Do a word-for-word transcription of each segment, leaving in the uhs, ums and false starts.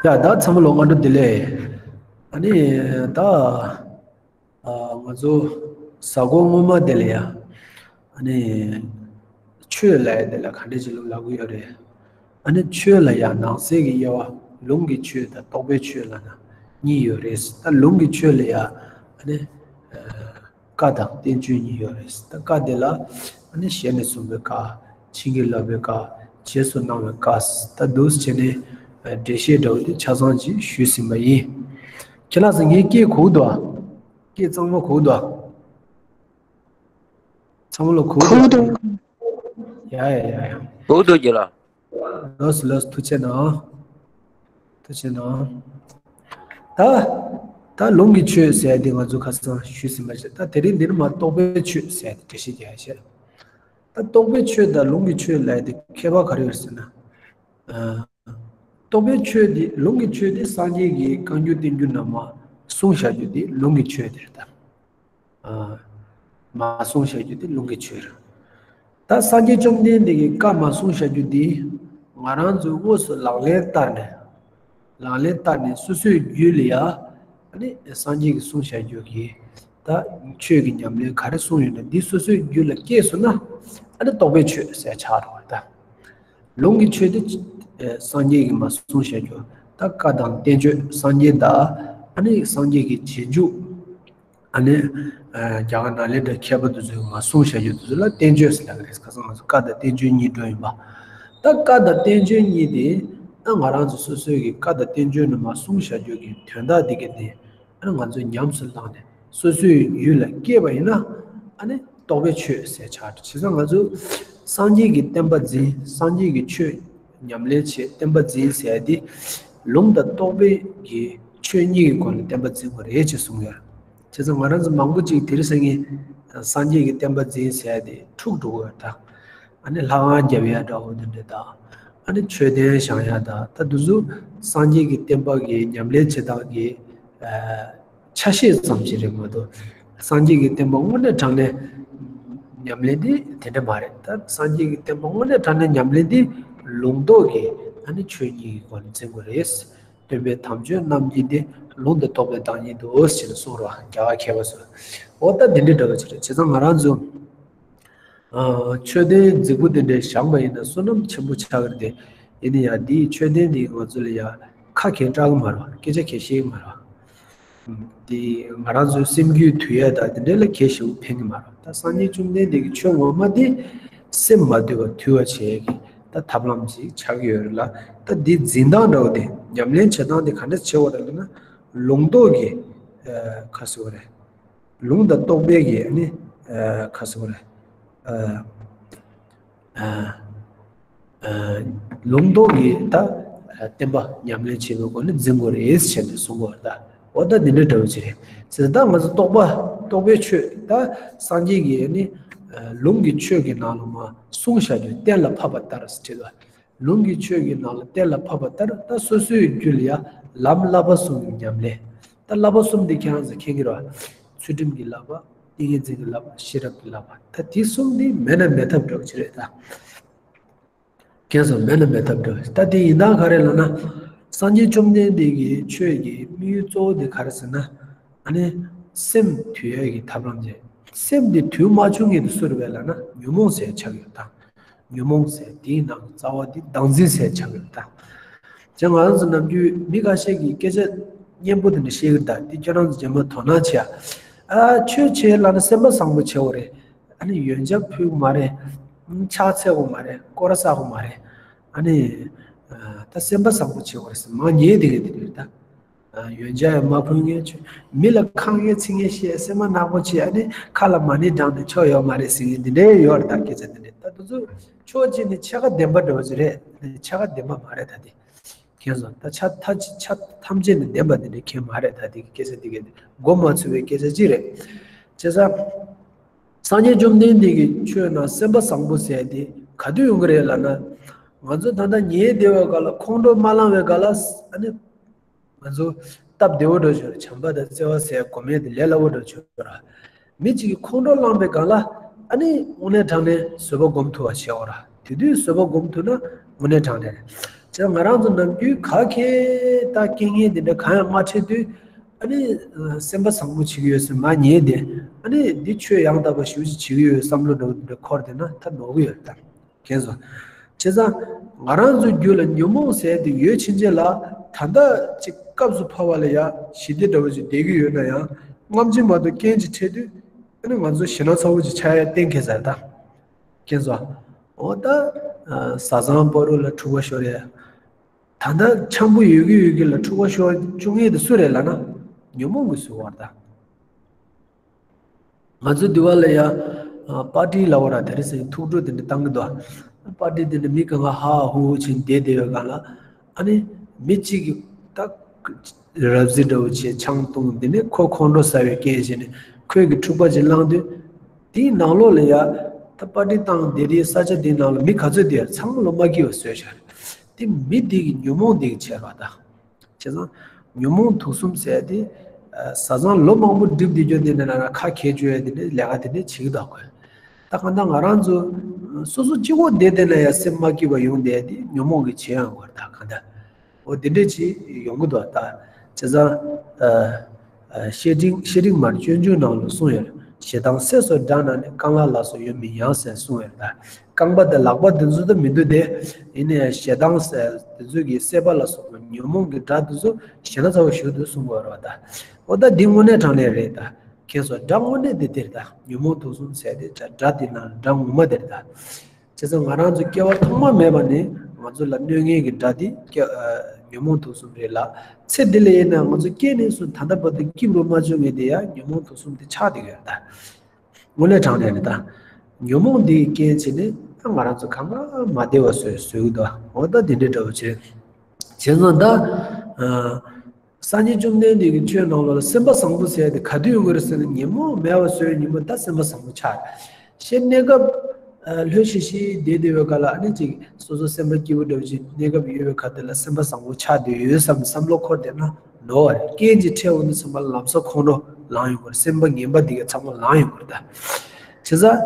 ཡ་ད་ཚང་མ་ལོ་སྔ་དྲོ་བདེ་ལེགས། ཨ་ནི་ད་ཨ་ང་ཚོ་གཟའ་འཁོར་སྔོན་མ་དེ་ལ་ཡ་ཨ་ནི་ཆོས་ལབ་ཡ་དེ་ལ་ག་འདྲ་ཅིག་ལབ་ལབ་ཀྱི་ཡོད་རེད། ཨ་ནི་ཆོས་ལ་ཡ་ནང་གསེས་ཀྱི་དབྱེ་བ་ལུང་གི་ཆོས་དང་རྟོགས་པའི་ཆོས་ལབ་ན་གཉིས་ཡོད་རེད། ད་ལུང་གི་ཆོས་ལ་ཡ་ཨ་ནི། བཀའ་དང་བསྟན་བཅོས་གཉིས་ཡོད་རེད། ད་བཀའ་དེ་ལ་ཨ་ནི་ཞལ་ནས་གསུངས་པའི་བཀའ། བྱིན་གྱིས་བརླབས་པའི་བཀའ། རྗེས་སུ་གནང་བའི་བཀའ། ད་འདུག་སེ་བྱས་ནས་འགྲེལ་བཤད་འདྲ་བོ་དེ་ཆ་ཚང་ཅིག་ཞུས་ཟིན་པ་ཡིན། ཁྱེད་ལགས་སུ་ངའི་སྐད་གོ་གི་འདུག་ཨ། སྐད་གཙང་མ་གོ་གི་འདུག་ཨ། ཚང་མ་ལ་གོ་གི་འདུག་ཨ། ཡ་ཡ་ཡ་ཡ། གོ་གི་འདུག་རྒན་ལགས། ལགས་སོ་ལགས་སོ། ཐུགས་རྗེ་གནང་། ཐུགས་རྗེ་གནང་། ད་ད་ལུང་གི་ཆོས་ཟེར་ཡ་དེ་ང་ཚོ་ཁ་སང་ཞུས་ཟིན་པ་བྱས། ད་དེ་རིང་འདིར་མ་རྟོགས་པའི་ཆོས་ཟེར་ཡ་དེ་འགྲེལ་བཤད་རྒྱག་ཡ་བྱས། ད་རྟོགས་པའི་ཆོས་དང་ལུང་གི་ཆོས་ལབ་ཡ་དེ་ཁྱད་པར་ག་རེ་ཡོད་ཟེར་ན། ཨ། རྟོགས་པའི་ཆོས་དེ་ལུང་གི་ཆོས་དེ་སངས་རྒྱས་ཀྱིས་བཀའ་འགྱུར་བསྟན་འགྱུར་ནང་མ་གསུངས་བཞག་རྒྱུ་དེ་ལུང་གི་ཆོས་དེ་རེད་ད། ཨ། མ་གསུངས་བཞག་རྒྱུ་དེ་ལུང་གི་ཆོས་རེད། ད་སངས་རྒྱས་བཅོམ་ལྡན་འདས་ཀྱིས་བཀའ་མ་གསུངས་བཞག་རྒྱུ་དེ་ང་རང་ཚོས་དངོས་སུ་ལག་ལེན་བསྟར་ནས། ལག་ལེན་བསྟར་ནས་སོ་སོའི་རྒྱུད་ལ་ཡ་ཨ་ནི་སངས་རྒྱས་ཀྱིས་གསུངས་བཞག་རྒྱུ་གི་ད་ཆོས་ཀྱི་ཉམས་ལེན་ག་རེ་གསུངས་ཡོད་ན་འདི་སོ་སོའི་རྒྱུད་ལ་སྐྱེས་སོང་ན་ཨ་ནི་རྟོགས་པའི་ཆོས་ཟེར་ཆགས་འགྲོ་བ་རེད་ད། ལུང་གི་ཆོས་དེ་ཨ་སངས་རྒྱས་ཀྱིས་མ་གསུངས་བཞག་རྒྱུ། ད་བཀའ་དང་བསྟན་བཅོས་སངས་རྒྱས་དང་ཨ་ནི་སངས་རྒྱས་ཀྱི་རྗེས་འཇུག་ཨ་ནི་ཨ་རྒྱ་གར་ནཱ་ལེནྡྲའི་མཁས་པ་དེ་ཚོས་མ་གསུངས་བཞག་རྒྱུ་དེ་ཚོ་ལ་བསྟན་བཅོས་ཟེར་ལབ་ཀྱི་རེད། ཁ་སང་ང་ཚོ་བཀའ་དང་བསྟན་བཅོས་གཉིས་འགྲོ་ཡིན་པ། ད་བཀའ་དང་བསྟན་བཅོས་གཉིས་དེ་ཨ་ང་རང་ཚོ་སོ་སོའི་གི་བཀའ་དང་བསྟན་བཅོས་ནང་མ་གསུངས་བཞག་རྒྱུ་གི་དོན་དག་དེ་གི་དེ་ཨ་ནི་ང་ཚོས་ཉམས་སུ་བླངས་ནས་སོ་སོའི་ཡུལ་ལ་སྐྱེས་པ་ཡིན་ན་ཨ་ནི་རྟོགས་པའི་ཆོས་ཟེར་ཆགས་འགྲོ། བྱས་ཙང་ང་ཚོ་སངས་རྒྱས་ཀྱི་བསྟན་པ་འཛིན། སངས་རྒྱས་ཀྱི་ཆོས་ཉམས་ལེན་བྱེད། བསྟན་པ་འཛིན་ཟེར་ཡ་དེ་ལུང་དང་རྟོགས་པའི་གི་ཆོས་གཉིས་ཀྱི་སྒོ་ནས་བསྟན་པ་འཛིན་དགོས་རེད་ཅེས་གསུངས་ཡོད། བྱས་ཙང་ང་རང་ཚོ་མང་པོ་ཅིག་དེ་རིང་སང་ཉིན་སངས་རྒྱས་ཀྱི་བསྟན་པ་འཛིན་ཟེར་ཡ་དེ་འཁྲུག་འགྲོ་གི་ཡོད་ད། ཨ་ནི་ལྷ་ཁང་རྒྱབ་ཡ་འདྲ་བོ་དེ་འདྲ་དང་། ཨ་ནི་མཆོད་རྟེན་བཞེངས་ཡ་དང་། ད་དེ་ཚོ་སངས་རྒྱས་ཀྱི་བསྟན་པ་གི་ཉམས་ལེན་བྱེད་སྟངས་ཀྱི་ཨ་ཆ་ཤས་ཙམ་ཞིག་རེད་མ་གཏོགས། སངས་རྒྱས་ཀྱི་བསྟན་པ་དངོས་གནས་དྲང་གནས་ཉམས་ལེན་དེ་དེ་འདྲ་མ་རེད། ད་སངས་རྒྱས་ཀྱི་བསྟན་པ་དངོས་གནས་དྲང་གནས་ཉམས་ལེན་དེ་ལུང་རྟོགས་ཀྱི་ཨ་ནི་ཆོས་གཉིས་ཀྱི་སྒོ་ནས་འཛིན་དགོས་རེད། སྟོན་པའི་དམ་ཆོས་རྣམས་ཀྱི་སྟེང་། ལུང་དང་རྟོགས་པའི་བདག་ཉིད་དུ་ཟེར་ནས་གསུངས་རོགས། རྒྱ་གར་མཁས་པ་ཚོས། འོ་ད་འདི་འདྲའི་འདྲ་བ་ཅིག་རེད། བྱས་ཙང་ང་རང་ཚོ་ཨ་མཆོད་རྟེན་རྫིག་པོ་འདི་འདྲའི་བཞེངས་པ་ཡིན་ན་བསོད་ནམས་ཆེན་པོ་ཆགས་ཀྱི་རེད་དེ། ཡིན་ན་ཡང་འདིའི་མཆོད་རྟེན་འདིས་ང་ཚོ་ལ་ཡ་ཁ་གང་བཀྲ་གི་མ་རེད་པ། སྐད་ཆ་གང་བཤད་ཀྱི་མ་རེད་པ། དེ་ང་རང་ཚོའི་སེམས་རྒྱུད་དུལ་ཡ་དང་དེ་འདྲ་ལ་གལ་ཞེ་པོ་ཕན་གྱི་མ་རེད། ད་སངས་རྒྱས་བཅོམ་ལྡན་འདས་ཀྱི་ཆོས་ངོ་མ་དེ་སེམས་མ་དུལ་བ་དུལ་བ་བྱེད་ཀྱི་ད་ཐབས་ལམ་ཅིག་ཆགས་ཀྱི་ཡོད་རེད་ལ། ད་འདི་འཛིན་སྟངས་འདྲ་བོ་དེ་ཉམས་ལེན་བྱེད་སྟངས་དེ་ག་འདྲ་བྱེད་དགོས་རེད་ལབ་ན། ལུང་རྟོགས་ཀྱི་ཨ་ག་ཟེར་དགོས་རེད། ལུང་དང་རྟོགས་པའི་གི་ཨ་ནི་ཨ་ག་ཟེར་དགོས་རེད། ཨ་ཨ་ཨ་ལུང་རྟོགས་ཀྱི་ད་བསྟན་པ་ཉམས་ལེན་བྱེད་པའི་སྒོ་ནས་འཛིན་དགོས་རེད་ཟེར་ནས་གསུང་གི་ཡོད་རེད་ད། འོ་ད་འདི་འདྲའི་འདྲ་བོ་ཅིག་རེད་ཟེར། ད་ང་ཚོ་རྟོགས་པ་རྟོགས་པའི་ཆོས་ད་སངས་རྒྱས་ཀྱིས་ནི་ལུང་གི་ཆོས་ཀྱི་ནང་ལ་མ་གསུངས་བཞག་རྒྱུ་གཏན་ལ་ཕབ་པ་ལྟར་ཟེར་བྲིས་ལ། ལུང་གི་ཆོས་ཀྱི་ནང་ལ་གཏན་ལ་ཕབ་པ་ལྟར་ད་སོ་སོའི་རྒྱུད་ལ་ཡ་ལམ་བསླབ་པ་གསུམ་གྱི་ཉམས་ལེན། ད་བསླབ་པ་གསུམ་འདི་ཁྱེད་རང་ཚོ་མཁྱེན་གྱི་རེད་པ། ཚུལ་ཁྲིམས་ཀྱི་བསླབ་པ། ཏིང་ངེ་འཛིན་གྱི་བསླབ་པ། ཤེས་རབ་ཀྱི་བསླབ་པ། ད་དེ་གསུམ་འདི་མེད་ན་མེད་ཐབས་འདྲ་བོ་ཅིག་རེད་ད། མཁྱེན་སོང་། མེད་ན་མེད་ཐབས་འདྲ་བོ། ད་དེ་ཡིན་སྟངས་ག་རེ་ལབ་ན། སངས་རྒྱས་བཅོམ་ལྡན་འདས་ཀྱི་ཆོས་ཀྱི་དམིགས་ཡུལ་གཙོ་བོ་དེ་ག་རེ་ཟེར་ན། ཨ་ནི་སེམས་དུལ་ཡས་ཀྱི་ཐབས་ལམ་བྱས། སེམས་འདི་དུལ་མ་བཅུག་མཁན་དེ་སུ་རེད་པས་ལབ་ན་ཉོན་མོངས་ཟེར་ཆགས་ཡོད་ད། ཉོན་མོངས་ཟེར་དེའི་ནང་གི་རྩ་བ་འདི་བདག་འཛིན་ཟེར་ཆགས་ཡོད་ད། ཅེས་ང་རང་ཚོ་ནམ་རྒྱུན་མི་ཁ་ཤས་ཀྱིས་སྐད་ཆ་སྙན་པོ་དེ་འདྲ་བཤད་ཀྱི་རེད་ད། དེ་ཁྱོད་རང་ཚོ་རྗེས་མ་དོ་སྣང་བྱེད་ཨ། ཨ་ཆོས་བྱེད་ལབ་ན་སེམས་པ་བཟང་པོ་བྱེད་དགོས་རེད། ཨ་ནི་ཡོན་ཆབ་ཕུལ་དགོས་མ་རེད། ཕྱག་འཚལ་དགོས་མ་རེད། སྐོར་ར་བསག་དགོས་མ་རེད། ཨ་ནི་ཨ་ད་སེམས་པ་བཟང་པོ་བྱེད་དགོས་རེད་ཟེར་མང་ཉེས་དེ་ག་དེ་རེད་ད། ཨ་ཡོན་ཆབ་ཡང་མ་ཕུལ་མཁན་ཆོས། མི་ལ་ཁ་ངན་ཚིག་ངན་བཤད། སེམས་པ་ནག་པོ་བྱེད། ཨ་ནི་ཁ་ལ་མ་ཎི་བགྲངས་ནས་ཆོས་ཡོད་མ་རེད་ཟེར་མཁན་དེ་འདྲའི་ཡོད་རེད་ད། སྐད་ཆ་དེ་འདྲ། ད་དེ་ཚོ་ཕྱོགས་གཅིག་ནས་ཕྱེད་ཀ་བདེན་པ་འདྲ་བོ་ཅིག་རེད། ཕྱེད་ཀ་བདེན་པ་མ་རེད་ད་དེ། མཁྱེན་སོང་། ད་ཆ་ཐ་ཆ་ཐམས་ཅད་ནི་བདེན་པ་དེ་འདྲ་མཁྱེན་མ་རེད། ད་དེ་གི་སྐད་ཆ་དེ་གི་མགོ་མ་ཚོས་པའི་སྐད་ཆ་ཅིག་རེད། བྱས་ཙང་། སངས་རྒྱས་བཅོམ་ལྡན་འདས་ཀྱི་ཆོས་ནང་སེམས་པ་བཟང་པོ་ཟེར་དེ་ག་དུས་ཡོང་གི་རེད་ལབ་ན། ང་ཚོ་ད་ལྟ་ཉལ་བསྡད་པའི་སྐབས་ལ་ཁོང་ཁྲོ་མ་ལངས་པའི་སྐབས་ལ་ཨ་ནི། ང་ཚོ་སྟབས་བདེ་བོ་འདྲ་བྱུང་ར། བྱམས་པ་དང་བརྩེ་བ་ཟེར་སྒོམ་ཡས་དེ་ལས་སླ་བོ་འདྲ་བྱུང་ར། མི་གཅིག་གིས་ཁོང་ཁྲོ་ལངས་པའི་སྒང་ལ་ཨ་ནི་དངོས་གནས་དྲང་གནས་བཟོད་པ་སྒོམ་ཐུབ་པ་བྱེད་འོ་ར། དེ་དུས་བཟོད་པ་སྒོམ་ཐུབ་ན་དངོས་གནས་དྲང་གནས་རེད། བྱས་ དེ་ང་རང་ཚོ་ནམ་རྒྱུན་ག་གེ་ད་རྐྱེན་ངན་དེ་འདྲ་གང་ཡང་མ་འཕྲད་དུས། ཨ་ནི་སེམས་པ་བཟང་པོ་བྱེད་ཀྱི་ཡོད་ཟེར་མ་ཉེས་ཏེ། ཨ་ནི་འདི་ཆོས་ཡང་དག་པ་ཞེ་པོ་ཅིག་བྱེད་ཀྱི་ཡོད་བསམ་བློ་འདྲ་བོ་འདྲ་འཁོར་བསྡད་ན་ད་ནོར་གྱི་ཡོད་ད། མཁྱེན་སོང་། བྱས་ཙང་ང་རང་ཚོའི་རྒྱུད་ལ་ཉོན་མོངས་ཟེར་དེ་ཡོད་ཕྱིན་ཆད་ལ། ད་ལྟ་ཅིག་སྐབས་སུ་བབ་པ་ལ་ཡ་ཞི་བདེ་འདྲ་བོ་ཅིག་བསྡད་ཀྱི་ཡོད་ན་ཡང་། སྔ་ཕྱི་མ་གཏོགས་རྐྱེན་ཅིག་འཕྲད་དུས། ཨ་ནི་ང་ཚོ་ཞེད་སྣང་ཚ་བོ་ཅིག་ཆགས་ཡ་གཏན་འཁེལ་ཚར་ད། མཁྱེན་སོང་། འོ་ད། བཟའ་ཚང་བར་དུ་ལ་འཁྲུག་པ་ཤོར་ཡ། ད་ལྟ་འཆམ་པོ་ཡོད་ཀྱི་ཡོད་ཀྱི་ལ་འཁྲུག་པ་ཤོར་བཅུག་མཁན་དེ་སུ་རེད་ལབ་ན། ཉོན་མོངས་ཀྱིས་བཟོས་པ་རེད་ད། ང་ཚོ་འདི་བ་ལ་ཡ། པར་ཊི་ལབ་པ་ར་དེ་རིང་སང་ཐུགས་སྤྲོ་དེ་འདྲ་བཏང་གི་འདུག་པར་ཊི་དེ་འདྲ་མི་གང་ག་ཧ་ཧུ་ཧུ་བྱས་བསྡད་བསྡད་ཡོད་ག་ལ། ཨ་ནི་མི་གཅིག་གིས་ད་རབ་གཟི་འདྲ་བོ་བྱས་ཆང་བཏུང་། དེ་ནས་ཁོ་ཁོང་ཁྲོ་ཟ་བའི་རྐྱེན་བྱས་ནས་ཁོས་ཀྱི་འཁྲུག་པ་ཅིག་བསླངས་དུས། དེའི་ནང་ལོགས་ལ་ཡ། ད་པར་ཊི་བཏང་བསྡད་དེའི་ས་ཆ་དེའི་ནང་ལ་མི་ག་ཚོད་དེ་ཡ་ཚང་མ་ལོ་མ་སྐྱིད་པ་བཟོས་ཤག་དེ་མི་དེ་གི་ཉོན་མོངས་དེ་གི་བྱས་པ་ད། བྱས་ཙང་། ཉོན་མོངས་དུག་གསུམ་ཟེར་དེ། བཟའ་ཚང་ལོ་མང་པོ་འགྲིག་བསྡད་རྒྱུ་དེ་འདྲ་ན་ཁ་གྱེས་བཅུག་ཡ་དེ་འདྲ་ལས་ཀ་དེ་འདྲ་བྱེད་ཀྱི་འདུག་གོ། ད་གང་ལྟར་ང་རང་ཚོ། སོ་སོ་གཅིག་པོ་བསྡད་བསྡད་ན་ཡང་སེམས་མ་སྐྱིད་པ་ཡོང་བསྡད་དེ་ཉོན་མོངས་ཀྱི་བྱེད་ཡང་གོ་ད་གང་ལྟར། འོ་དེ་འདྲ་ཅིག་ཡོང་གི་འདུག་ད། བྱས་ཙང་། བཤེས་སྤྲིང་བཤེས་སྤྲིང་མར་སྤྱོད་འཇུག་ནང་ལ་གསུངས་ཡོད། ཞེ་སྡང་སྲེད་སོགས་དགྲ་རྣམས་ནི། རྐང་ལག་ལ་སོགས་ཡོད་མིན་ཡང་ཟེར་གསུངས་ཡོད་ད། རྐང་པ་དང་ལག་པ་དེ་ཚོ་ད་མི་འདུག་སྟེ། ཡིན་ནའི་ཞེ་སྡང་ཟེར་དེ་ཚོ་གི་སྲེད་པ་ལ་སོགས་པ་ཉོན་མོངས་ཀྱི་དགྲ་དེ་ཚོ་ཞེ་སྡང་ཚ་བོ་ཞིག་འདུག་གསུང་དགོས་རེད་པ་ད། འོ་ད་འདི་དངོས་གནས་དྲང་གནས་རེད་ད། མཁྱེན་སོང་། དགྲ་དངོས་གནས་དེ་དེ་རེད་ད། ཉོན་མོངས་དུག་གསུམ་ཟེར་དེ་དགྲ་དེ་ན་དགྲ་ངོ་མ་དེ་རེད་ད། བྱས་ཙང་ང་རང་ཚོ་སྐྱེ་བ་ཐོག་མ་མེད་པ་ནས་ང་ཚོ་ལ་གནོད་མཁན་གྱི་དགྲ་དེ་སྐྱེ་ཉོན་མོངས་དུག་གསུམ་རེད་ལ། ཚེ་འདི་ལ་ཡིན་ན་ང་ཚོ་སྐྱེས་ནས་བཟུང་ད་ལྟ་བར་དུ་སྐྱིད་པོ་མ་བྱུང་མཁན་དེ་ཡང་ཉོན་མོངས་དུག་གསུམ་དེ་ཆགས་བསྡད་ཡོད་ད། དངོས་གནས་དྲང་གནས་རེད་ད། ཉོན་མོངས་འདིའི་རྐྱེན་བྱས་ནས་ད་ང་རང་ཚོ་གང་ག་མ་བདེ་བ་བཟོས་བཟོས་ཀྱི་འདུག་འོ་ད་དེ་འདྲའི་འདྲ་བོ་བྱས། བྱས་ཙང་ད། སངས་རྒྱས་བཅོམ་ལྡན་འདས་ཀྱི་ཆོས་ནང་ལོགས་ལ་སེམས་པ་བཟང་པོ་ཟེར་དེ་ག་དུས་ཡོང་གི་རེད་ཟེར་ན། ཉོན་མོངས་མེད་པ་བཟོས་ཉིན་མོ་ད་སེམས་པ་བཟང་པོ་ཆགས། ཞེས་གནས་སྐབས། ལྷོད་ཤིག་ཤིག་བསྡད་བསྡད་པའི་སྐབས་ལ་ཨ་ནི་ཅིག་སོ་སོ་སེམས་པ་སྐྱིད་པོ་འདྲ་བོ་ཅིག་གནས་སྐབས་ཡོད་པའི་ཁ་དེ་ལ་སེམས་པ་བཟང་པོ་ཆགས་བསྡད་ཡོད་བསམ་བསམ་བློ་འཁོར་བསྡད་ན་ནོར་བ་རེད། རྐྱེན་གྱིས་འཕྲད་འོང་དུས་ཚང་མ་ལམ་སང་ཁོང་ཁྲོ་ལངས་ཡོང་གི་རེད། སེམས་པ་ངན་པ་འདི་ག་ཚང་མ་ལངས་ཡོང་གི་རེད་ད། བྱས་ཙང་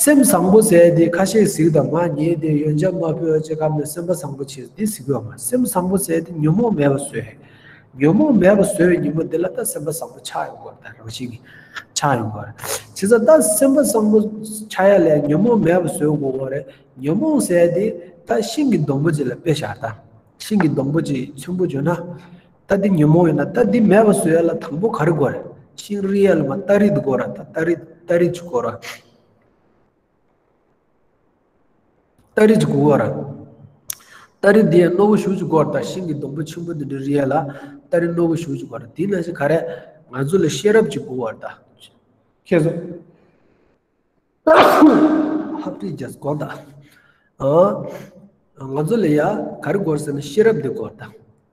སེམས་བཟང་པོ་ཟེར་དེ་ཁ་ཤས་གཟིགས་དང་མ་ཉེས་ཏེ་ཡོན་ཆབ་མ་ཕུལ་བ་ཅིག་གམ་ནས་སེམས་པ་བཟང་པོ་བྱེད་འདི་གཟིགས་པ་མ། སེམས་བཟང་པོ་ཟེར་དེ་ཉོན་མོངས་མེད་པ་བཟོས། ཉོན་མོངས་མེད་པ་བཟོས་པའི་ཉིན་མོ་འདི་ལ་ད་སེམས་པ་བཟང་པོ་ཆགས་ཡོང་གི་རེད་ད། རང་བཞིན་གྱིས་ཆགས་ཡོང་གི་རེད། བྱས་ཙང་ད་སེམས་པ་བཟང་པོ་ཆགས་ཡ་ལ་ཉོན་མོངས་མེད་པ་བཟོ་དགོས་པ་རེད། ཉོན་མོངས་ཟེར་དེ་ད་ཤིང་གི་སྡོང་པོ་ཅིག་ལ་དཔེ་བཞག་ད། ཤིང་གི་སྡོང་པོ་ཅིག་ཚོན་པོ་བརྗོད་ན། ད་འདི་ཉོན་མོངས་ཡིན་ན་ད་འདི་མེད་པ་བཟོ་ཡ་ལ་དང་པོ་ག་རེ་དགོས་རེད། ཤིང་རིལ་ཡ་ལ་མ་སྟ་རེ་འདི་དགོས་ར། ད་སྟ་རེ་སྟ་རེ་ཅིག་དགོས་ར། སྟ་རེ་ཅིག་དགོས་ར། སྟ་རེ་འདི་ཡ་རྣོ་བོ་ཞེ་པོ་ཅིག་དགོས་ར། ད་ཤིང་གི་སྡོང་པོ་ཆེན་པོ་འདི་འདྲ་རིལ་ཡ་ལ་སྟ་རེ་རྣོ་བོ་ཞེ་པོ་ཅིག་དགོས་ར། དེ་ནང་བཞིན་ག་རེ་ང་ཚོ་ལ་ཤེས་རབ་ཅིག་དགོས་ར་ད། མཁྱེན་སོང་། ཧབ་ཏི་ཇས་གོ་ད། ཨ། ང་ཚོ་ལ་ཡ་ག་རེ་དགོས་ཟེར་ན་ཤེས་རབ་འདི་དགོས་ད།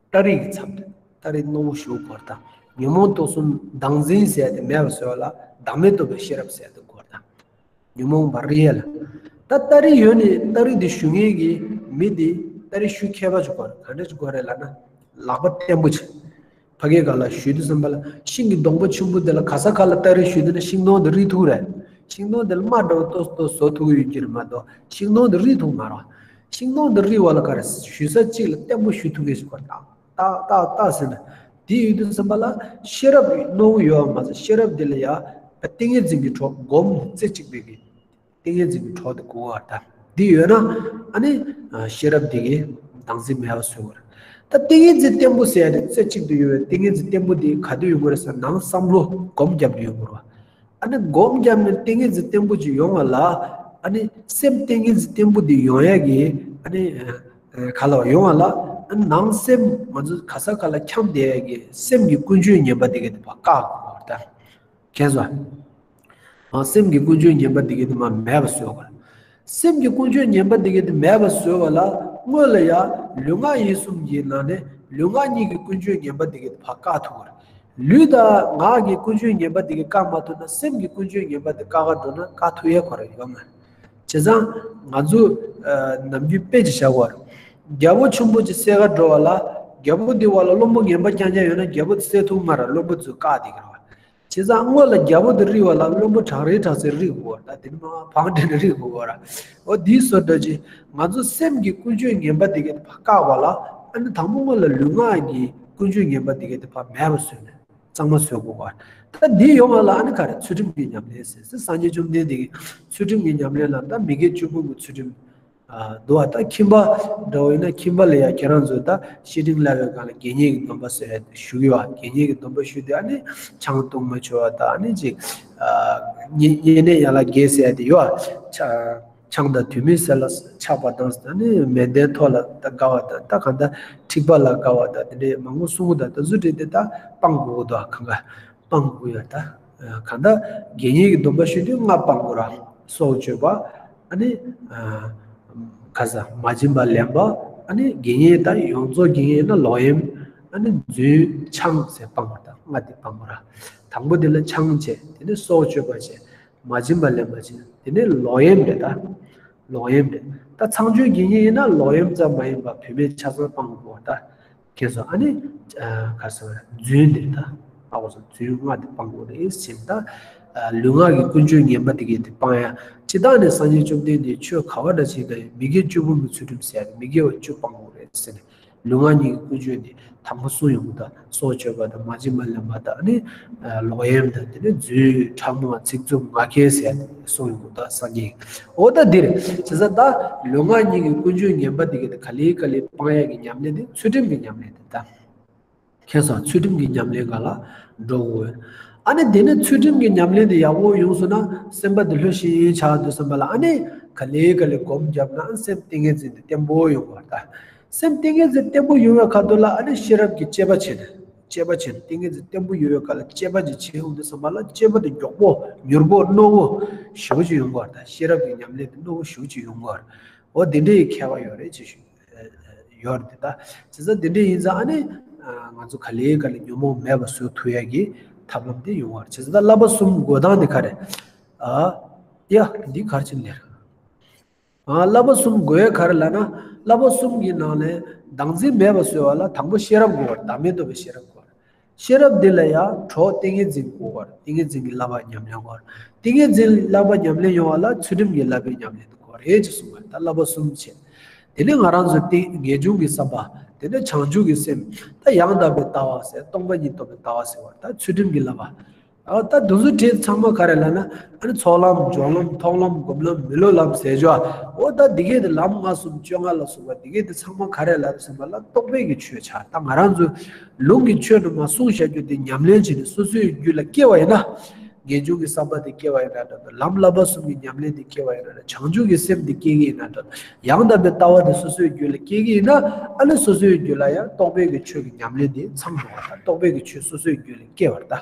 སྟ་རེ་གི་ཚབ་ཏུ་སྟ་རེ་རྣོ་བོ་ཞེ་པོ་དགོས་ད། ཉོན་མོངས་དུག་གསུམ་བདག་འཛིན་ཟེར་དེ་མེད་པ་བཟོ་ཡ་ལ་བདག་མེད་རྟོགས་པའི་ཤེས་རབ་ཟེར་དེ་དགོས་ད། ཉོན་མོངས་པ་རིལ་ཡ་ལ། ད་སྟ་རེ་ཡོད་ནི་སྟ་རེ་འདི་གཞུ་མཁན་གྱི་མི་འདི་སྟ་རེ་གཞུ་མཁས་པ་ཅིག་དགོས་རེད། ག་འདྲ་ཅིག་དགོས་རེད་ལབ་ན། ལག་པ་བརྟན་པོ་ཅིག་ཕ་གིའི་སྒང་ལ་གཞུས་དུས་ཙམ་པ་ལ་ཤིང་གི་སྡོང་པོ་ཆེན་པོ་དེ་ལ་ག་ས་ག་ལ་སྟ་རེ་གཞུས་དུས་ན་ཤིང་སྡོང་དེ་རིལ་ཐུབ་རེད། ཤིང་སྡོང་དེ་ལ་རྨ་འདྲ་བོ་ཏོག་ཙམ་བཟོ་ཐུབ་ཀྱི་ཡོད་ཀྱི་རེད་མ་གཏོགས་ཤིང་སྡོང་དེ་རིལ་ཐུབ་མ་རེད། ཤིང་སྡོང་དེ་རིལ་བ་ལ་ག་རེ་གཞུ་ས་གཅིག་ལ་བརྟན་པོ་གཞུ་ཐུབ་མཁན་ཞིག་དགོས་རེད། ཏག་ཏག་ཏག་ཟེར་ན། དེ་ཡོད་དུས་ཙམ་པ་ལ་ཤེས་རབ་རྣོ་བོ་ཡོད་པ་མ་ཟད་ཤེས་རབ་དེ་ལ་ཡ་ཏིང་ངེ་འཛིན་གྱི་གྲོགས་སྒོམ་རྩེ་གཅིག་པའི་གི་ཏིང་ངེ་འཛིན་གྱི་གྲོགས་དེ་དགོས་པ་དང་འདི་ཡོད་ན་ཨ་ནི་ཤེས་རབ་དེ་གི་བདག་འཛིན་མེད་པ་བཟོ་དགོས་རེད། ད་ཏིང་ངེ་འཛིན་བརྟན་པོ་ཟེར་ཡ་དེ་རྩེ་གཅིག་ཏུ་ཡོད་པའི་ཏིང་ངེ་འཛིན་བརྟན་པོ་དེ་ག་དུས་ཡོང་གི་རེད་ཟེར་ན་ནང་བསམ་བློ་སྒོམ་བརྒྱབ་ནས་ཡོང་གི་རེད་བ། ཨ་ནི་སྒོམ་བརྒྱབ་ནས་ཏིང་ངེ་འཛིན་བརྟན་པོ་ཅིག་ཡོང་བ་ལ་ཨ་ནི་སེམས་ཏིང་ངེ་འཛིན་བརྟན་པོ་དེ་ཡོང་ཡ་གི་ཨ་ནི་ག་ལ་བ་ཡོང་བ་ལ་ཨ་ནི་ནང་སེམས་ང་ཚོ་ག་ས་ག་ལ་འཁྱམས་བསྡད་ཡ་གི་སེམས་ཀྱི་ཀུན་སྤྱོད་ངན་པ་དེ་གི་དེ་བ་བཀག་དགོས་པ་རེད་ད། མཁྱེན་སོང་། སེམས་ཀྱི་ཀུན་སྤྱོད་ངན་པ་འདི་གའི་དེ་མ་མེད་པ་བཟོ་དགོས། སེམས་ཀྱི་ཀུན་སྤྱོད་ངན་པ་འདི་གའི་དེ་མེད་པ་བཟོ་བ་ལ་སྔོན་ལ་ཡང་ལུས་ངག་ཡིད་གསུམ་གྱི་ནང་ནས་ལུས་ངག་གཉིས་ཀྱི་ཀུན་སྤྱོད་ངན་པ་འདི་གའི་དེ་ཕར་བཀག་ཐུབ་དགོས། ལུས་དང་ངག་གི་ཀུན་སྤྱོད་ངན་པ་འདི་གའི་བཀག་མ་ཐུབ་ན་སེམས་ཀྱི་ཀུན་སྤྱོད་ངན་པ་འདི་བཀག་ག་འགྲོ་ན་བཀག་ཐུབ་ཡས་ཁོ་ར་ཡོད་མ་རེད། བྱས་ཙང་ང་ཚོ་ནམ་རྒྱུན་དཔེ་ཅིག་བཞག་དགོས་རེད། རྒྱལ་པོ་ཆེན་པོ་ཅིག་བསད་ག་འགྲོ་བ་ལ་རྒྱལ་པོ་འདི་བ་ལ་བློན་པོ་ངན་པ་རྐྱང་རྐྱང་ཡོད་ན་རྒྱལ་པོ་འདི་བསད་ཐུབ་མ་རེད། བློན་པོ་ཚོས་བཀག་བསྡད་ཀྱི་རེད་བ། བྱས་ཙང་སྔོན་ལ་རྒྱལ་པོ་དེ་རིལ་བ་ལ་བློན་པོ་དྲག་རེ་དྲག་ཚེ་རིལ་དགོས་པ་རེད། ད་དེ་ནི་མ་བང་འདྲེན་རིལ་དགོས་པ་རེད། འོ་དེའི་བཟོ་འདྲ་ཅིག་ང་ཚོ་སེམས་ཀྱི་ཀུན་སྤྱོད་ངན་པ་དེ་གའི་ཕར་བཀག་པ་ལ་ ཨ་ནི་དང་པོ་སྔོན་ལ་ལུས་ངག་གི་ཀུན་སྤྱོད་ངན་པ་དེ་གའི་དེ་ཕར་མེད་པ་བཟོས་ནས་གཙང་མ་བཟོ་དགོས་པ། ད་འདི་ཡོང་བ་ལ་ཨ་ནི་ག་རེ་ཚུལ་ཁྲིམས་ཀྱི་ཉམས་ལེན་ཟེར། སངས་རྒྱས་བཅོམ་ལྡན་འདས་ཀྱིས་ཚུལ་ཁྲིམས་ཀྱི་ཉམས་ལེན་ལ་ད་མི་དགེ་བཅུ་སྤོང་གི་ཚུལ་ཁྲིམས། ཨ། འདུག་བ། ད་ཁྱིམ་པ་འདྲ་བོ་ཡིན་ན་ཁྱིམ་པ་ལ་ཡང་ཁྱེད་རང་ཚོས་ད་བཤེས་སྤྲིང་བསླབ་པའི་སྒང་ལ་དགེ་བསྙེན་གྱི་སྡོམ་པ་ཟེར་ཞུ་གི་བ། དགེ་བསྙེན་གྱི་སྡོམ་པ་ཞུ་དུས་ཨ་ནི་ཆང་འཐུང་མ་བྱེད་པ་དང་ཨ་ནི་ཅིག་ཨ། བསྙེན་བསྙེན་གནས་ཡན་ལག་བརྒྱད་ཟེར་ཡ་དེ་ཡོད་བ། ཆ- ཆང་དང་དུས་མིན་ཟས་ལ་ཆགས་པ་དང་ཨ་ནི་མལ་གདན་ཐོག་ལ་ད་དགའ་བ་དང་ད་གང་ལྟར་འཁྲིག་པ་ལ་དགའ་བ་དང་དེ་འདྲའི་མང་པོ་གསུང་གི། ད་དེ་ཚོ་དེ་དེ་ད་སྤང་དགོས་ཀྱི་འདུག་གང་ག་སྤང་དགོས་ཡོད་ད། གང་ལྟར་དགེ་བསྙེན་གྱི་སྡོམ་པ་ཞུ་དུས་ལྔ་སྤང་དགོས་ར། སྲོག་གཅོད་པ། ཨ་ནི། ཨ། ག་ས་མ་བྱིན་པ་ལེན་པ། ཨ་ནི་དགེ་བསྙེན་ད་ཡོངས་རྫོགས་དགེ་བསྙེན་ན་ལོག་གཡེམ། ཨ་ནི་རྫུན། ཆང་ཟེར་སྤང་བ་དང་ལྔ་དེ་སྤང་དགོས་ར། དང་པོ་དེ་ལ་ཆང་བཅད། དེ་ནས་སྲོག་གཅོད་པ་བཅད། མ་བྱིན་པ་ལེན་པ་བཅད། དེ་ནས་ལོག་གཡེམ་རེད་ད། ལོག་གཡེམ་རེད། ད་ཚངས་སྤྱོད་དགེ་བསྙེན་ཡིན་ན་ལོག་གཡེམ་ཙམ་མ་ཡིན་པར་བུད་མེད་ཆ་ཚང་སྤང་དགོས་པ་ད། ཁྱེད་ཚོ་ཨ་ནི། ཨ། ག་ཟེར་བ་རེད། རྫུན་དེ་ད། ཨ་འོ་ཚོ་རྫུན་ལྔ་དེ་སྤང་དགོས་རེད་ཟེར་ད། ཨ། ལུས་ངག་གི་ཀུན་སྤྱོད་ངན་པ་དེ་གས་དེ་སྤང་ཡ། སྤྱིར་བཏང་ནས་སངས་རྒྱས་བཅོམ་ལྡན་འདས་ཆོས་ག་བ་འདྲ་བྱེད་ཀྱང་མི་དགེ་བཅུ་སྤོང་གི་ཚུལ་ཁྲིམས་ཟེར་ཡ་རེད། མི་དགེ་བ་བཅུ་སྤང་དགོས་རེད་ཟེར་ནས། ལུས་ངག་གཉིས་ཀྱི་ཀུན་སྤྱོད་དེ་དང་པོ་གསུངས་ཡོང་གི་འདུག་སྲོག་གཅོད་པ་དང་མ་བྱིན་པ་ལེན་པ་དང་ཨ་ནི། ཨ། ལོག་གཡེམ་དང་དེ་ནས་རྫུན། ཕྲ་མོ། ཚིག་རྩུབ། ངག་འཁྱལ་ཟེར་ཡ་དེ་གསུངས་ཡོང་གི་འདུག་སངས་རྒྱས་ཀྱིས། འོ་ད་འདིར་བྱས་ཙང་ད་ལུས་ངག་གཉིས་ཀྱི་ཀུན་སྤྱོད་ངན་པ་དེ་གས་དེ་ག་ལེ་ག་ལེ་སྤང་ཡ་གི་ཉམས་ལེན་དེ་ཚུལ་ཁྲིམས་ཀྱི་ཉམས་ལེན་དེ་ད། མཁྱེན་སོང་། ཚུལ་ཁྲིམས་ཀྱི་ཉམས་ལེན་སྒང་ལ་འགྲོ་དགོས། ཨ་ནི་དེ་ནས་ཚུལ་ཁྲིམས་ཀྱི་ཉམས་ལེན་དེ་ཡག་པོ་ཡོང་སོང་ན་སེམས་པ་དེ་ལྷོད་ཤིང་ཆགས་དུས་ཙམ་པ་ལ་ཨ་ནི་ག་ལེ་ག་ལེ་སྒོམ་བརྒྱབ་ན་སེམས་ཏིང་ངེ་འཛིན་དེ་བརྟན་པོ་ཡོང་བ་ད། སེམས་ཏིང་ངེ་འཛིན་བརྟན་པོ་ཡོང་བའི་ཁ་ཐུག་ལ་ཨ་ནི་ཤེས་རབ་ཀྱི་དཔྱད་པ་བྱེད། དཔྱད་པ་བྱེད། ཏིང་ངེ་འཛིན་བརྟན་པོ་ཡོང་བའི་སྒང་ལ་དཔྱད་པ་ཅིག་བྱེད་ཡོང་དུས་ཙམ་པ་ལ་དཔྱད་པ་དེ་མགྱོགས་པོ་མྱུར་པོ་རྣོ་བོ་ཞེ་པོ་ཅིག་ཡོང་གི་ཡོད་རེད་ད། ཤེས་རབ་ཀྱི་ཉམས་ལེན་དེ་རྣོ་བོ་ཞེ་པོ་ཅིག་ཡོང་གི་ཡོད་རེད། འོ་དེ་འདྲའི་ཁྱད་པར་ཡོད་རེད་ཅེས་ཞུ། ཡོད་རེད་ད། བྱས་ཙང་དེ་འདྲ་ཡིན་ཙང་ཨ་ནི། ང་ཚོ་ག་ལེ་ག་ལེ་ཉོན་མོངས་མེད་པ་བཟོ་ཐུབ་ཡ་གི་ཐབས་ལམ་དེ་ཡོང་བ་རེད། བྱས་ཙང་ད་བསླབ་པ་གསུམ་དགོས་སྟངས་དེ་ག་རེད། ཨ། ཡ། འདི་ག་རེ་བྱས་ནས། ཨ། བསླབ་པ་གསུམ་དགོས་ཡ་ག་རེ་ལབ་ན། བསླབ་པ་གསུམ་གྱི་ནང་ནས་བདག་འཛིན་མེད་པ་བཟོ་བ་ལ་དང་པོ་ཤེས་རབ་དགོས་པ་རེད། བདག་མེད་རྟོགས་པའི་ཤེས་རབ་དགོས་པ་རེད། ཤེས་རབ་འདི་ལ་ཡང་གྲོགས་ཏིང་ངེ་འཛིན་དགོས་པ་རེད། ཏིང་ངེ་འཛིན་གྱི་བསླབ་པ་ཉམས་ལེན་དགོས་པ་རེད། ཏིང་ངེ་འཛིན་བསླབ་པ་ཉམས་ལེན་ཡོང་བ་ལ་ཚུལ་ཁྲིམས་ཀྱི་བསླབ་པའི་ཉམས་ལེན་དགོས་པ་རེད་ཅེས་གསུངས་པ་རེད། ད་བསླབ་པ་གསུམ་བྱས། དེ་ནས་ང་རང་ཚོ་ཏིང་ངེས་འབྱུང་གི་བསམ་པ། དེ་ནས་བྱང་ཆུབ་ཀྱི་སེམས། ད་ཡང་དག་པའི་ལྟ་བ་ཟེར། སྟོང་པ་ཉིད་རྟོགས་པའི་ལྟ་བ་ཟེར་བ་ད་ཚུལ་ཁྲིམས་ཀྱི་བསླབ་པ། ཨ། ད་དེ་ཚོ་བྲིས་ཚང་མ་ག་རེ་ལབ་ན། ཨ་ནི་ཚོགས་ལམ། སྦྱོར་ལམ། མཐོང་ལམ། སྒོམ་ལམ། མི་སློབ་ལམ་ཟེར་ཅོ། འོ་ད་འདི་གས་དེ་ལམ་ལྔ་གསུམ་བཅོ་ལྔ་ལ་སོགས་པ་འདི་གས་དེ་ཚང་མ་ག་རེ་ལབ་ཟེར་བ་ལ་རྟོག་པའི་གི་ཆོས་ཆགས། ད་ང་རང་ཚོ་ལུང་གི་ཆོས་དུ་མ་གསུངས་བཞག་རྒྱུ་དེ་ཉམས་ལེན་བྱས་ནས་སོ་སོའི་རྒྱུད་ལ་སྐྱེ་བ་ཡིན་ན། ངེས་འབྱུང་གི་བསམ་པ་དེ་སྐྱེ་བ་ཡིན་ན་འདྲ་འདུག་ལམ་བསླབ་པ་གསུམ་གྱི་ཉམས་ལེན་དེ་སྐྱེ་བ་ཡིན་ན་འདྲ། བྱང་ཆུབ་ཀྱི་སེམས་དེ་སྐྱེ་གི་ཡིན་ན་འདྲ་འདུག་ཡང་དག་པའི་ལྟ་བ་དེ་སོ་སོའི་རྒྱུད་ལ་སྐྱེ་གི་ཡིན་ན། ཨ་ནི་སོ་སོའི་རྒྱུད་ལ་ཡང་རྟོག་པའི་གི་ཆོས་ཀྱི་ཉམས་ལེན་དེ་ཚང་འགྲོ་བ་དང་རྟོག་པའི་གི་ཆོས་སོ་སོའི་རྒྱུད་ལ་སྐྱེ་བར་ད།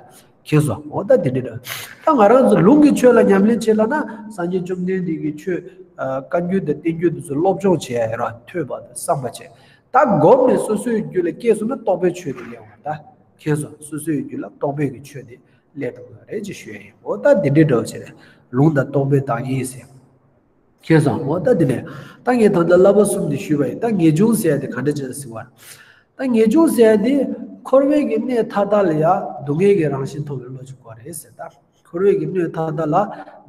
མཁྱེན་སོང་། འོ་ད་དེ་འདྲ་འདྲ། ད་ང་རང་ཚོ་ལུང་གི་ཆོས་ལ་ཉམས་ལེན་བྱེད་ལབ་ན་སངས་རྒྱས་བཅོམ་ལྡན་འདས་ཀྱི་ཆོས། ཨ། བཀའ་འགྱུར་དང་བསྟན་འགྱུར་དེ་ཚོ་སློབ་སྦྱོང་བྱེད་ཡ་ར་ཐོས་པ་དང་བསམ་པ་བྱེད། ད་སྒོམ་ནས་སོ་སོའི་རྒྱུད་ལ་སྐྱེས་སོང་ན་རྟོག་པའི་ཆོས་དེ་སླེབས་པ་ད། མཁྱེན་སོང་། སོ་སོའི་རྒྱུད་ལ་རྟོག་པའི་གི་ཆོས་དེ་སླེབས་ཐུབ་ཀྱི་རེད་ཅེས་ཞུ་ཡ་ཡིན། འོ་ད་དེ་འདྲའི་འདྲ་བོ་བྱེད་རེད། ལུང་དང་རྟོགས་པའི་བདག་ཉིད་ཟེར། མཁྱེན་སོང་། འོ་ད་དེ་ནས་ད་ངས་ད་ལྟ་བསླབ་པ་གསུམ་དེ་ཞུས་པ་ཡིན། ད་ངེས་འབྱུང་ཟེར་ཡ་དེ་ག་འདྲ་ཅིག་ཟེར་བ། ད་ངེས་འབྱུང་ཟེར་ཡ་དེ་འཁོར་བའི་གི་གནས་མཐའ་དག་ལ་ཡ་སྡུག་བསྔལ་གྱི་རང་བཞིན་མཐོང་བའི་བློ་ཅིག་དགོས་རེད་ཟེར། ད་འཁོར་བའི་གི་གནས་མཐའ་དག་ལ་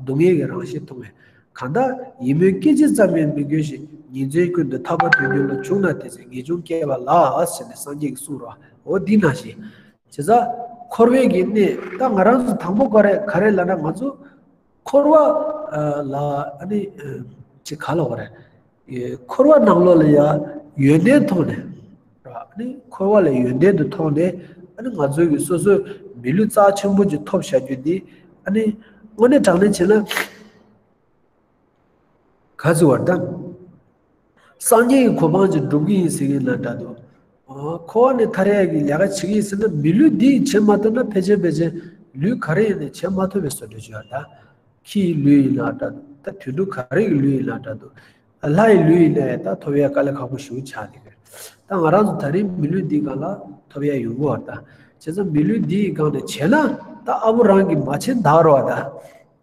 སྡུག་བསྔལ་གྱི་རང་བཞིན་མཐོང་བའི། གང་དག་ཡིད་སྨོན་སྐད་ཅིག་ཙམ་ཡང་མི་དགོས་ཤིང་། ཉིན་མཚན་ཀུན་ཏུ་ཐར་པ་དོན་གྱི་བློ། བྱུང་ན་དེ་ཚེ་ངེས་འབྱུང་སྐྱེ་བ་ལགས་ཟེར་ནས་སངས་རྒྱས་ཀྱིས་གསུངས་རོ། འོ་འདི་ནང་བཞིན། བྱས་ཙང་འཁོར་བའི་གི་གནས་ད་ང་རང་ཚོ་དང་པོ་ག་རེ་ག་རེ་ལབ་ན་ང་ཚོ། འཁོར་བ་ལ་ཨ་ནི་ཅིག་ག་ལབ་དགོས་རེད། འཁོར་བ་ནང་ལོགས་ལ་ཡ་ཡོན་ཏན་མཐོང་ནས། ཨ་ནི་འཁོར་བ་ལ་ཡོན་ཏན་དུ་མཐོང་ནས། ཨ་ནི་ང་ཚོའི་གི་སོ་སོའི་མི་ལུས་རྩ་ཆེན་པོ་ཅིག་ཐོབ་བཞག་རྒྱུ་འདི། ཨ་ནི་དངོས་གནས་དྲང་གནས་བྱས་ན། ག་ཚོད་བར་དང་། སངས་རྒྱས་ཀྱི་གོ་འཕང་ཅིག་སྒྲུབ་ཀྱི་ཡིན་ཟེར་གྱི་ཡིན་ན་འདྲ་འདུག་འཁོར་བ་ནས་ཐར་ཡག་གི་ལས་ཀ་བྱེད་ཀྱི་ཡིན་ཟེར་ན་མི་ལུས་འདི་བྱེད་མ་ཐུབ་ན་ཕལ་ཆེར་ཕལ་ཆེར་ལུས་ག་རེ་ཡིན་ནའི་བྱེད་མ་ཐུབ་པའི་བཟོ་འདྲ་ཅིག་ཡོད་ད། ཁྱི་ཡི་ལུས་ཡིན་ན་འདྲ་འདུག་ད་དུད་འགྲོ་ག་རེ་ཡི་ལུས་ཡིན་ན་འདྲ་འདུག་ལྷ་ཡི་ལུས་ཡིན་ནའི་ད་ཐོབ་ཡག་དཀའ་ལས་ཁག་པོ་ཞེ་པོ་ཆགས་བསྡད་ཀྱི་རེད། ད་ང་རང་ཚོ་ད་རིང་མི་ལུས་འདིའི་སྒང་ལ་ཐོབ་ཡག་ཡོང་གི་ཡོད་ད། བྱས་ཙང་མི་ལུས་འདིའི་སྒང་ནས་བྱས་ན་ད་ཨ་བོ་རང་གིས་མ་བྱས་ན་འདྲ་བ་ད།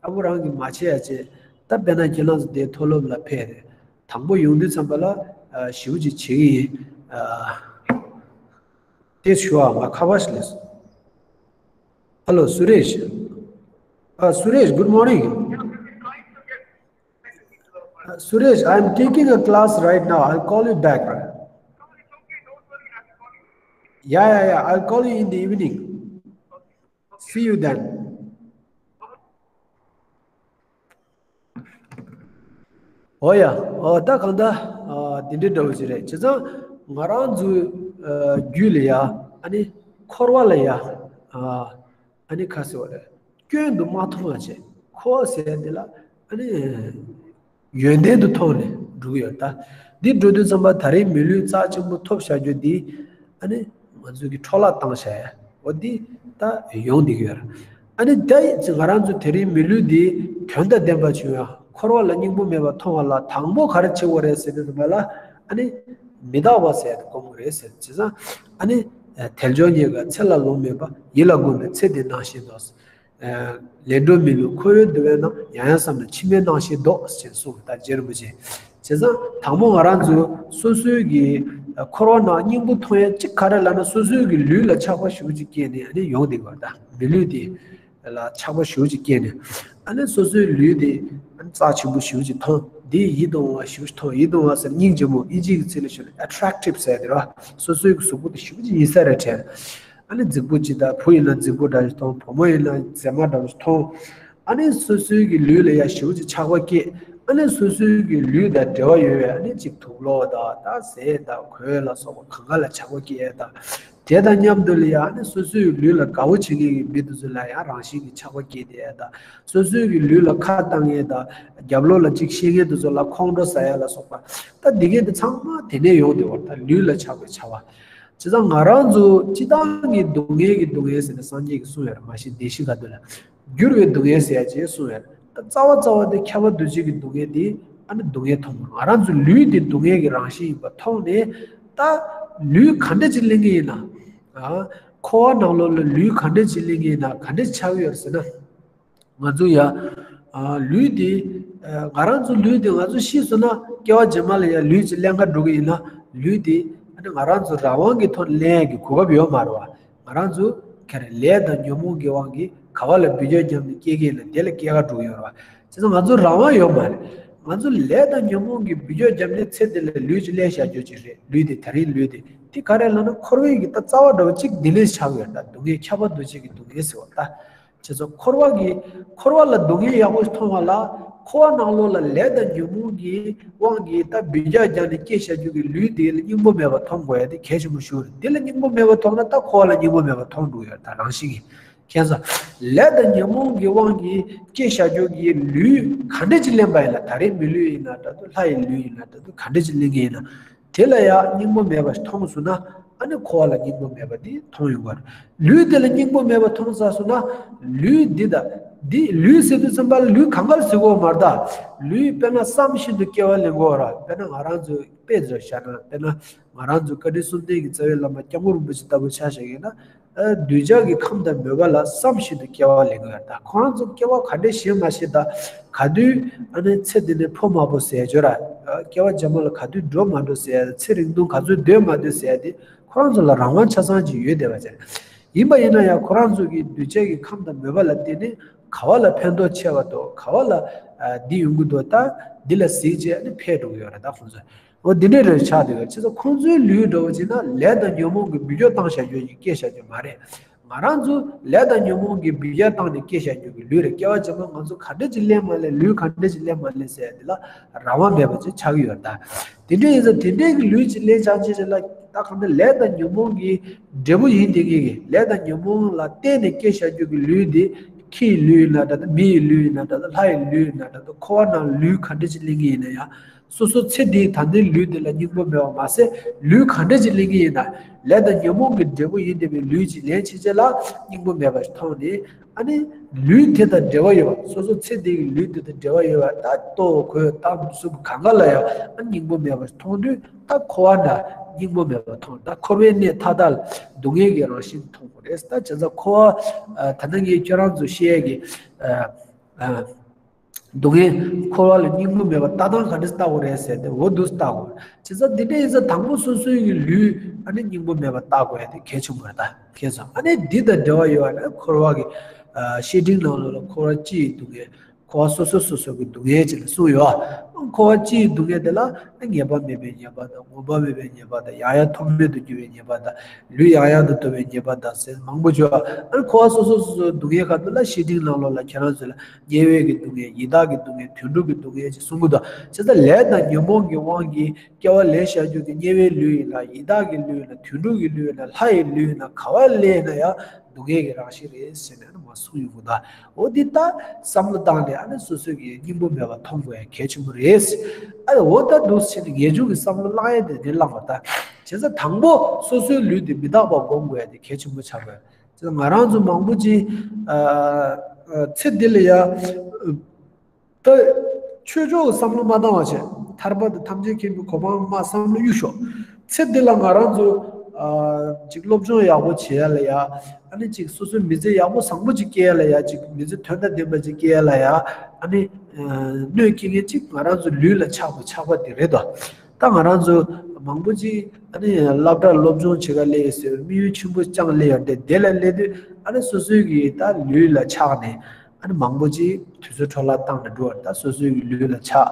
ཨ་བོ་རང་གིས་མ་བྱས་ཡ་བྱས། ད་དཔེར་ན་ཁྱེད་རང་ཚོ་དེ་མཐོ་སློབ་ལ་ཕེབས་རེད། དང་པོ་ཡོང་དུས་ཙམ་པ་ལ་ཨ་ཞེ་པོ་ཅིག་བྱེད་ཀྱི་ཡིན། ཨ་དེ་ཞུ་བ་ང་ཁ་པར་ཞིག་སླེབས་སོང་། Hello, Suresh. Uh, Suresh, good morning. Uh, Suresh, I'm taking a class right now. I'll call you back. Yeah, yeah, yeah. I'll call you in the evening. See you then. ཨོ་ཡ། ཨོ་ད་གང་ལྟར། ཨ་དེ་འདྲའི་འདྲ་བོ་ཞིག་རེད། བྱས་ཙང་ང་རང་ཚོའི་ཨ་རྒྱུད་ལ་ཡ། ཨ་ནི་འཁོར་བ་ལ་ཡ། ཨ་ཨ་ནི་ཁ་ཟེར་བ་རེད། སྐྱོན་དུ་མ་མཐོང་བ་བྱས། འཁོར་བ་ཟེར་ཡ་འདི་ལ་ཨ་ནི་ཡོན་ཏན་དུ་མཐོང་ནས་འགྲོ་གི་ཡོད་ད། འདི་འགྲོ་དུས་ཙམ་པ་ད་རེས་མི་ལུས་རྩ་ཆེན་པོ་ཐོབ་བཞག་རྒྱུ་འདི་ཨ་ནི་ང་ཚོ་གི་འཕྲོ་བརླག་བཏང་བཞག་ཡ། འོ་འདི་ད་ཡོང་བསྡད་ཀྱི་ཡོད་རེད། ཨ་ནི་ད་ང་རང་ཚོ་དེ་རིང་མི་ལུས་འདི་དོན་དང་ལྡན་པ་བྱུང་ཡ། འཁོར་བ་ལ་སྙིང་པོ་མེད་པ་མཐོང་བ་ལ་དང་པོ་ག་རེ་བྱེད་དགོས་རེད་ཟེར་དུས་ཙམ་པ་ལ། ཨ་ནི་མི་རྟག་པ་ཟེར་ཡ་དེ་སྒོམ་དགོས་རེད་ཟེར། བྱས་ཙང་ཨ་ནི་དལ་འབྱོར་རྙེད་དཀའ་ཚེ་ལ་ལོང་མེད་པ། ཡིད་ལ་བསྒོམས་པས་ཚེ་འདི་སྣང་བཞིན་དུ། ལས་འགྲོ་མི་ལུས་འཁོར་བའི་འདུ་བའི་ནང་། ཡང་ཡང་བསམས་ན་འཆི་མེད་སྣང་ཞིང་ལྡོག་ཅེས་གསུངས། ད་རྗེ་རིན་པོ་ཆེ། བྱས་ཙང་དང་པོ་ང་རང་ཚོ་སོ་སོའི་གི་འཁོར་བ་ནང་སྙིང་པོ་མཐོང་ཡ་གཅིག་ག་རེ་ལབ་ན། སོ་སོའི་གི་ལུས་ལ་ཆགས་པ་ཞེ་པོ་ཅིག་སྐྱེས་ནས་ཨ་ནི་ཡོང་བསྡད་ཀྱི་ཡོད་རེད། ད་མི་ལུས་དེ་ལ་ཆགས་པ་ཞེ་པོ་ཅིག་སྐྱེས་ནས། ཨ་ནི་སོ་སོའི་ལུས་དེ་ཨ་ནི་རྩ་ཆེན་པོ་ཞེ་པོ་ཅིག་མཐོང་། དེ་ཡིད་དུ་འོང་བ་ཞེ་པོ་ཅིག་མཐོང་། ཡིད་དུ་འོང་བ་ཟེར་སྙིང་རྗེ་མོ། དབྱིན་ཇིའི་གི་ཚིག་ལ་ཞུ་ན་ཨེ་ཊེག་ཊིབ་ཟེར་དེ་རེད་བ། སོ་སོའི་གི་གཟུགས་པོ་དེ་ཞེ་པོ་ཅིག་ཡིན་ས་རེད་དྲན། ཨ་ནི་རྫིག་པོ་ཅིག་དང་། བུ་ཡིན་ན་རྫིག་པོ་འདྲ་ཞིག་མཐོང་། བུ་མོ་ཡིན་ན་མཛེས་མ་འདྲ་ཞིག་མཐོང་། ཨ་ནི་སོ་སོའི་གི་ལུས་ལ་ཡ་ཞེ་པོ་ཅིག་ཆགས་པ་སྐྱེས། ཨ་ནི་སོ་སོའི་གི་ལུས་དང་འབྲེལ་བ་ཡོད་པའི་ཨ་ནི་ཅིག་དུག་ལོག་དང་། ད་ཟས་དང་གོས་ལ་སོགས་པ་གང་ག་ལ་ཆགས་པ་སྐྱེས་དང་། དེ་དང་མཉམ་དུ་ལ་ཡ་ཨ་ནི་སོ་སོའི་ལུས་ལ་དགའ་བོ་བྱེད་མཁན་གྱི་མི་དེ་ཚོ་ལ་ཡང་རང་བཞིན་གྱི་ཆགས་པ་སྐྱེས་དེ་དང་། སོ་སོའི་གི་ལུས་ལ་ཁ་བཏང་མཁན་དང་། རྒྱབ་ལོགས་ལ་ཅིག་བཤད་མཁན་དེ་ཚོ་ལ་ཁོང་ཁྲོ་ཟ་ཡ་ལ་སོགས་པ། ད་འདི་གས་དེ་ཚང་མ་དེ་ནས་ཡོང་བསྡད་པ་རེད། ད་ལུས་ལ་ཆགས་པའི་བྱ་བ། བྱས་ཙང་ང་རང་ཚོ་སྤྱིར་བཏང་གི་སྡུག་བསྔལ་གྱི་སྡུག་བསྔལ་ཟེར་ནས་སངས་རྒྱས་ཀྱིས་གསུངས་ཡོད་རེད། མ་གཞི་བདེ་གཤེགས་བཀའ་བསྡུ་ལ། འགྱུར་བའི་སྡུག་བསྔལ་ཟེར་ཡ་ཅིག་གསུངས་ཡོད་རེད། ད་རྩ་བ་རྩ་བ་དེ་ཁྱབ་པ་འདུ་བྱེད་ཀྱི་སྡུག་བསྔལ་དེ་ཨ་ནི་སྡུག་བསྔལ་མཐོང་དགོས། ང་རང་ཚོ་ལུས་དེ་སྡུག་བསྔལ་གྱི་རང་བཞིན་ཡིན་པ་མཐོང་ནས། ད་ལུས་ག་འདྲ་ཅིག་ལེན་གྱི་ཡིན་ན། ཨ་འཁོར་བ་ནང་ལོགས་ལ་ལུས་ག་འདྲ་ཅིག་ལེན་གྱི་ཡིན་ན་ག་འདྲ་ཆགས་ཀྱི་ཡོད་རེད་ཟེར་ན། ང་ཚོ་ཡ། ཨ་ལུས་དེ། ཨ་ང་རང་ཚོ་ལུས་དེ་ང་ཚོ་ཤི་སོང་ན་སྐྱེ་བ་རྗེས་མ་ལ་ཡ་ལུས་ཅིག་ལེན་ག་འགྲོ་གི་ཡིན་ན། ལུས་དེ་ཨ་ནི་ང་རང་ཚོ་རང་དབང་གི་ཐོག་ནས་ལེན་ཡ་གི་གོ་སྐབས་ཡོད་མ་རེད་བ། ང་རང་ཚོ་ག་རེ་ལས་དང་ཉོན་མོངས་ཀྱི་དབང་གིས་ག་བ་ལ་འབུད་རྒྱག་བརྒྱབ་ནས་སྐྱེ་གི་ཡིན་ན་དེ་ལ་སྐྱེ་ག་འགྲོ་གི་ཡོད་རེད་བ། བྱས་ཙང་ང་ཚོ་རང་དབང་ཡོད་མ་རེད། ང་ཚོ་ལས་དང་ཉོན་མོངས་ཀྱིས་འབུད་རྒྱག་བརྒྱབ་ནས་ཚེ་འདི་ལ་ལུས་ཅིག་ལེན་བཞག་རྒྱུ་ཅིག་རེད། ལུས་དེ་ད་རིང་ལུས་དེ། དེ་ག་རེ་ལབ་ན་འཁོར་བའི་གི་ད་རྩ་བ་འདྲ་བོ་གཅིག་འདི་ལས་ཆགས་ཡོད་ད། སྡུག་བསྔལ་ཁྱབ་པ་འདུ་བྱེད་ཀྱི་སྡུག་བསྔལ་ཟེར་བ་ད། བྱས་ཙང་འཁོར་བ་གི། འཁོར་བ་ལ་སྡུག་བསྔལ་ཡག་པོ་མཐོང་བ་ལ། འཁོར་བ་ནང་ལོགས་ལ་ལས་དང་ཉོན་མོངས་ཀྱི་དབང་གིས་ད་འབུད་རྒྱག་བརྒྱབ་ནས་སྐྱེ་བཞག་རྒྱུ་གི་ལུས་དེ་ལ་སྙིང་པོ་མེད་པ་མཐོང་དགོས་ཡ་དེ་གལ་ཆེན་པོ་ཞིག་རེད། དེ་ལ་སྙིང་པོ་མེད་པ་མཐོང་ན་ད་འཁོར་བ་ལ་སྙིང་པོ་མེད་པ་མཐོང་འགྲོ་ཡ་ད་རང་བཞིན་གྱིས། ཁྱེད་ཚོ། ལས་དང་ཉོན་མོངས་ཀྱི་དབང་གིས་སྐྱེ་བཞག་རྒྱུ་གི་ལུས་ག་འདྲ་ཅིག་ལེན་པ་ཡིན་ན། ད་རེས་མི་ལུས་ཡིན་ན་འདྲ་འདུག་ལྷ་ཡི་ལུས་ཡིན་ན་འདྲ་འདུག་ག་འདྲ་ཅིག་ལེན་གྱི་ཡིན་ན། དེ་ལ་ཡང་སྙིང་པོ་མེད་པ་མཐོང་སོང་ན། ཨ་ནི་འཁོར་བ་ལ་སྙིང་པོ་མེད་པ་འདི་མཐོང་ཡོང་གི་རེད། ལུས་དེ་ལ་སྙིང་པོ་མེད་པ་མཐོང་ཚར་སོང་ན། ལུས་འདི་དང་འདི། ལུས་ཟེར་དུས་ཙམ་པ་ལ་ལུས་གང་ག་ལ་ཟེར་དགོས་མ་རེད་ད། ལུས་དཔེར་ན་བསམ་བཞིན་དུ་སྐྱེ་བ་ལེན་དགོས་རེད། དཔེར་ན་ང་རང་ཚོ་དཔེ་མཚོན་བཞག་ན། དཔེར་ན་ང་རང་ཚོ་བཀའ་དྲིན་གསུམ་ལྡན་གྱི་རྩ་བའི་བླ་མ་སྐྱབས་མགོན་རིན་པོ་ཆེ་ལྟ་བུ་ཆ་བཞག་ཡིན་ན། ཨ་གདུལ་བྱ་གི་ཁམས་དང་མོས་པ་ལ་བསམ་བཞིན་དུ་སྐྱེ་བ་ལེན་གྱི་ཡོད་ད། ཁོ་རང་ཚོ་སྐྱེ་བ་ག་འདྲས་ཤེས་མ་ཤེས་ད། ག་དུས་ཨ་ནི་ཚེ་འདི་ནས་འཕོ་མ་འཕོ་ཟེར་ཡ་ཅིག་ཡོད་ར། སྐྱེ་བ་རྗེས་མ་ལ་ག་དུས་འགྲོ་མ་འགྲོ་ཟེར་ཡ། ཚེ་རིང་ཐུང་ག་ཚོད་སྡོད་མ་སྡོད་ཟེར་ཡ་དེ་ཁོ་རང་ཚོ་ལ་རང་དབང་ཆ་ཚང་ཅིག་ཡོད་བསྡད་པ་ཅིག་རེད། ཡིན་པ་ཡིན་ན་ཡང་ཁོ་རང་ཚོ་གི་གདུལ་བྱ་གི་ཁམས་དང་མོས་པ་ལ་བརྟེན་ནས་ག་བ་ལ་ཕན་ཐོགས་ཆེ་བ་འདུག་ག་བ་ལ་ཨ་འདི་ཡོང་གི་འདུག་ད་འདི་ལ་གཟིགས་བྱས་ཨ་ནི་འཕེལ་འགྲོ་གི་ཡོད་རེད་ད་ཁོང་ཚོ། འོ་འདི་འདྲའི་རེ་ཆགས་འདུག་གས། བྱས་ཙང་ཁོང་ཚོའི་ལུས་འདྲ་བོ་བྱས་ན་ལས་དང་ཉོན་མོངས་ཀྱིས་འབུད་རྒྱག་བཏང་བཞག་རྒྱུ་ཞིག་སྐྱེ་བཞག་རྒྱུ་མ་རེད། ང་རང་ཚོ་ལས་དང་ཉོན་མོངས་ཀྱིས་འབུད་རྒྱག་བཏང་ནས་སྐྱེ་བཞག་རྒྱུ་གི་ལུས་རེད། སྐྱེ་བ་རྗེས་མ་ང་ཚོ་ག་འདྲ་ཅིག་ལེན་མ་ལེན། ལུས་ག་འདྲ་ཅིག་ལེན་མ་ལེན་ཟེར་ཡ་འདི་ལ་རང་དབང་མེད་པ་ཅིག་ཆགས་ཀྱི་ཡོད་རེད་ད། དེ་འདྲ་ཡིན་ཙང་དེ་འདྲའི་གི་ལུས་ཅིག་ལེན་བྱང་ཆེ་ཆེ་ལ་ད་གང་ལྟར་ལས་དང་ཉོན་མོངས་ཀྱི་འབྲས་བུ་ཡིན་དེ་གི་གི་ལས་དང་ཉོན་མོངས་ལ་བརྟེན་ནས་སྐྱེ་བཞག་རྒྱུ་གི་ལུས་འདི་ཁྱི་ཡི་ལུས་ཡིན་ན་འདྲ་ད། མི་ཡི་ལུས་ཡིན་ན་འདྲ་ད། ལྷ་ཡི་ལུས་ཡིན་ན་འདྲ་ད། འཁོར་བ་ནང་ལུས་ག་འདྲ་ཅིག་ལེན་གི་ཡིན་ན་ཡང་། སོ་སོ་ཚེ་འདིའི་ད་ལྟའི་ལུས་འདི་ལ་སྙིང་པོ་མེད་པ་མ་ཟད། ལུས་ག་འདྲ་ཅིག་ལེན་གྱི་ཡིན་ན། ལས་དང་ཉོན་མོངས་ཀྱི་འབྲས་བུ་ཡིན་བསྡད་པའི་ལུས་ཅིག་ལེན་བྱས་བྱས་ལ་སྙིང་པོ་མེད་པ་ཞིག་མཐོང་ནས། ཨ་ནི་ལུས་དེ་དང་འབྲེལ་བ་ཡོད་པ། སོ་སོ་ཚེ་འདི་གི་ལུས་དེ་དང་འབྲེལ་བ་ཡོད་པ། ད་ལྟོ་གོས་གཏམ་གསུམ་གང་ག་ལ་ཡང་ཨ་སྙིང་པོ་མེད་པ་ཞིག་མཐོང་དུས། ད་འཁོར་བ་ན་སྙིང་པོ་མེད་པ་མཐོང་། ད་འཁོར་བའི་གནས་མཐའ་དག་ལ་སྡུག་བསྔལ་གྱི་རང་བཞིན་མཐོང་དགོས་རེད། ད་བྱས་ཙང་འཁོར་བ་ཨ་ད་ནང་གི་ཁྱོད་རང་ཚོ་བཤད་ཀྱི་ཨ་ཨ། སྡུག་བསྔལ་འཁོར་བ་ལ་སྙིང་པོ་མེད་པ་ལྟ་སྟངས་ག་འདྲ་ལྟ་དགོས་རེད་ཟེར་ཏེ། འོ་འདུག་ལྟ་དགོས། བྱས་ཙང་འདི་འདྲ་ཡིན་ཙང་དང་པོ་སོ་སོའི་གི་ལུས་ཨ་ནི་སྙིང་པོ་མེད་པ་ལྟ་དགོས་ཡ་དེ་གལ་ཆེན་པོ་རེད་ད། ཁྱེད་ཚོ་ཨ་ནི་འདི་དང་འབྲེལ་བ་ཡོད་པ་ན་འཁོར་བ་གི་ཨ་བཤེས་སྤྲིང་ནང་ལོགས་ལ་འཁོར་བ་སྤྱི་ཡི་སྡུག་བསྔལ། འཁོར་བ་སོ་སོ་སོ་སོ་གི་སྡུག་བསྔལ་ཅིག་ལ་གསུངས་ཡོད། འཁོར་བ་སྤྱིའི་སྡུག་བསྔལ་དེ་ལ་ངེས་པ་མེད་པའི་ཉེས་པ་དང་། ངོམས་པ་མེད་པའི་ཉེས་པ་དང་། ཡང་ཡང་ཐོགས་མེད་དུ་གྱུར་པའི་ཉེས་པ་དང་། ལུས་ཡང་ཡང་དུ་འདོར་བའི་ཉེས་པ་དང་ཟེར་མང་པོ་བརྗོད། ཨ་ནི་འཁོར་བ་སོ་སོ་སོ་སོའི་སྡུག་བསྔལ་ཁ་ཐུག་ལ་བཤེས་སྤྲིང་ནང་ལོགས་ལ་ཁྱེད་རང་ཚོ་ལ་དམྱལ་བའི་གི་སྡུག་བསྔལ། ཡི་དྭགས་ཀྱི་སྡུག་བསྔལ། དུད་འགྲོ་གི་སྡུག་བསྔལ་ཅེས་གསུང་གི་འདུག་བྱས་ཙང་ལས་དང་ཉོན་མོངས་ཀྱི་དབང་གིས་སྐྱེ་བ་ལེན་བཞག་རྒྱུ་དེ་དམྱལ་བའི་ལུས་ཡིན་ལ། ཡི་དྭགས་ཀྱི་ལུས་ཡིན་ལ། དུད་འགྲོ་གི་ལུས་ཡིན་ལ། ལྷ་ཡི་ལུས་ཡིན་ལ། ག་བ་ལེན་ན་ཡང་སྡུག་བསྔལ་གྱི་རང་བཞིན་རེད་ཟེར་ནས་ཨ་ནི་མར་གསུངས་ཡོང་གི་འདུག་འོ་འདི་ལྟར་བསམ་བློ་བཏང་ནས་ཨ་ནི་སོ་སོའི་གི་སྙིང་པོ་མེད་པ་མཐོང་དགོས་ཡ་གལ་ཆེན་པོ་རེད། ཨ་ནི་འོ་ད་འདུག་ཟེར་ནས་ངེས་འབྱུང་གི་བསམ་བློ་བླང་ཡ་དེ་དེ་བླང་བ་ད། བྱས་ཙང་དང་པོ་སོ་སོའི་ལུས་དེ་མི་རྟག་པ་སྒོམ་དགོས་ཡ་དེ་གལ་ཆེན་པོ་ཆགས་པས། ང་རང་ཚོ་མང་པོ་ཅིག་ཨ་ཨ་ཚེ་འདི་ལ་ཡ་ཨ་ད་ཆོས་ཕྱོགས་ཀྱི་བསམ་བློ་མ་བཏང་བ་བྱས། ཐར་པ་དང་ཐམས་ཅད་མཁྱེན་པའི་གོ་འཕང་མ་བསམ་བློ་གཡུག་ཞོག་ཚེ་འདི་ལ་ང་རང་ཚོ་ཨ་ཅིག་སློབ་སྦྱོང་ཡག་པོ་བྱེད་ཡ་ལ་ཡ། ཨ་ནི་ཅིག་སོ་སོའི་མི་ཚེ་ཡག་པོ་བཟང་པོ་ཅིག་སྐྱེལ་ཡ་ལ་ཡ། ཅིག་མི་ཚེ་དོན་དང་ལྡན་པ་ཅིག་སྐྱེལ་ཡ་ལ་ཡ། ཨ་ནི་ཨ་གནོད་སྐྱེལ་མཁན་ཅིག་ང་རང་ཚོ་ལུས་ལ་ཆགས་པ་ཆགས་པ་དེ་རེད་དོ། ད་ང་རང་ཚོ་མང་པོ་ཅིག་ཨ་ནི་སློབ་གྲྭ་སློབ་སྦྱོང་བྱེད་ག་སླེབས་ཡོད་ཟེར་བའི་དམིགས་ཡུལ་ཆེན་པོ་བཅངས་སླེབས་ཡོད་དེ། དེ་ལ་སླེབས་དུས་ཨ་ནི་སོ་སོའི་གི་ད་ལུས་ལ་ཆགས་ནས་ཨ་ནི་མང་པོ་ཅིག་དུས་ཚོད་འཕྲོ་བརླག་བཏང་ནས་འགྲོ་བ། ད་སོ་སོའི་གི་ལུས་ལ་ཆགས།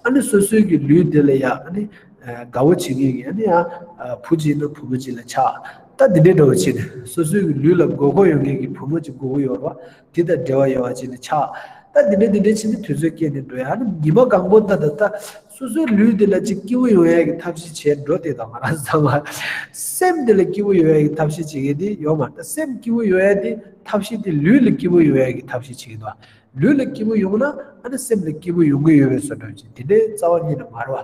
ཨ་ནི་སོ་སོའི་གི་ལུས་དེ་ལ་ཡ་ཨ་ནི་དགའ་བོ་བྱེད་མཁན་གི་ཨ་ནི་ཡ་བུ་ཅིག་ཡིན་ན་བུ་མོ་ཅིག་ལ་ཆགས། ད་འདི་འདྲའི་འདྲ་བོ་བྱས་ནས་སོ་སོའི་གི་ལུས་ལ་དགོས་མཁོ་ཡོད་མཁན་གི་བུ་མོ་ཅིག་དགོས་ཀྱི་ཡོད་རེད་བ། དེ་དང་འབྲེལ་བ་ཡོད་པ་བྱས་ནས་ཆགས། ད་འདི་འདྲ་འདི་འདྲ་བྱས་ནས་དུས་ཚོད་སྐྱེལ་ནས་འགྲོ་ཡ། ཨ་ནི་ཉི་མ་གང་པོ་ད་ད་ད་སོ་སོའི་ལུས་འདི་ལ་ཅིག་སྐྱིད་པོ་ཡོང་ཡ་གི་ཐབས་ཤེས་བྱས་འགྲོ་དེ་དང་། ང་རང་ཚང་མ་སེམས་འདི་ལ་སྐྱིད་པོ་ཡོང་ཡ་གི་ཐབས་ཤེས་བྱེད་མཁན་དེ་ཡོད་མ་རེད། ད་སེམས་སྐྱིད་པོ་ཡོང་ཡ་དེ་ཐབས་ཤེས་དེ་ལུས་ལ་སྐྱིད་པོ་ཡོང་ཡ་གི་ཐབས་ཤེས་བྱེད་ཀྱི་འདུག་ལུས་ལ་སྐྱིད་པོ་ཡོང་ན་ཨ་ནི་སེམས་ལ་སྐྱིད་པོ་ཡོང་གི་ཡོད་པའི་བཟོ་འདྲ་ཅིག་དེ་འདྲའི་རྩ་བ་ཉིད་ནས་མ་རེད་བ།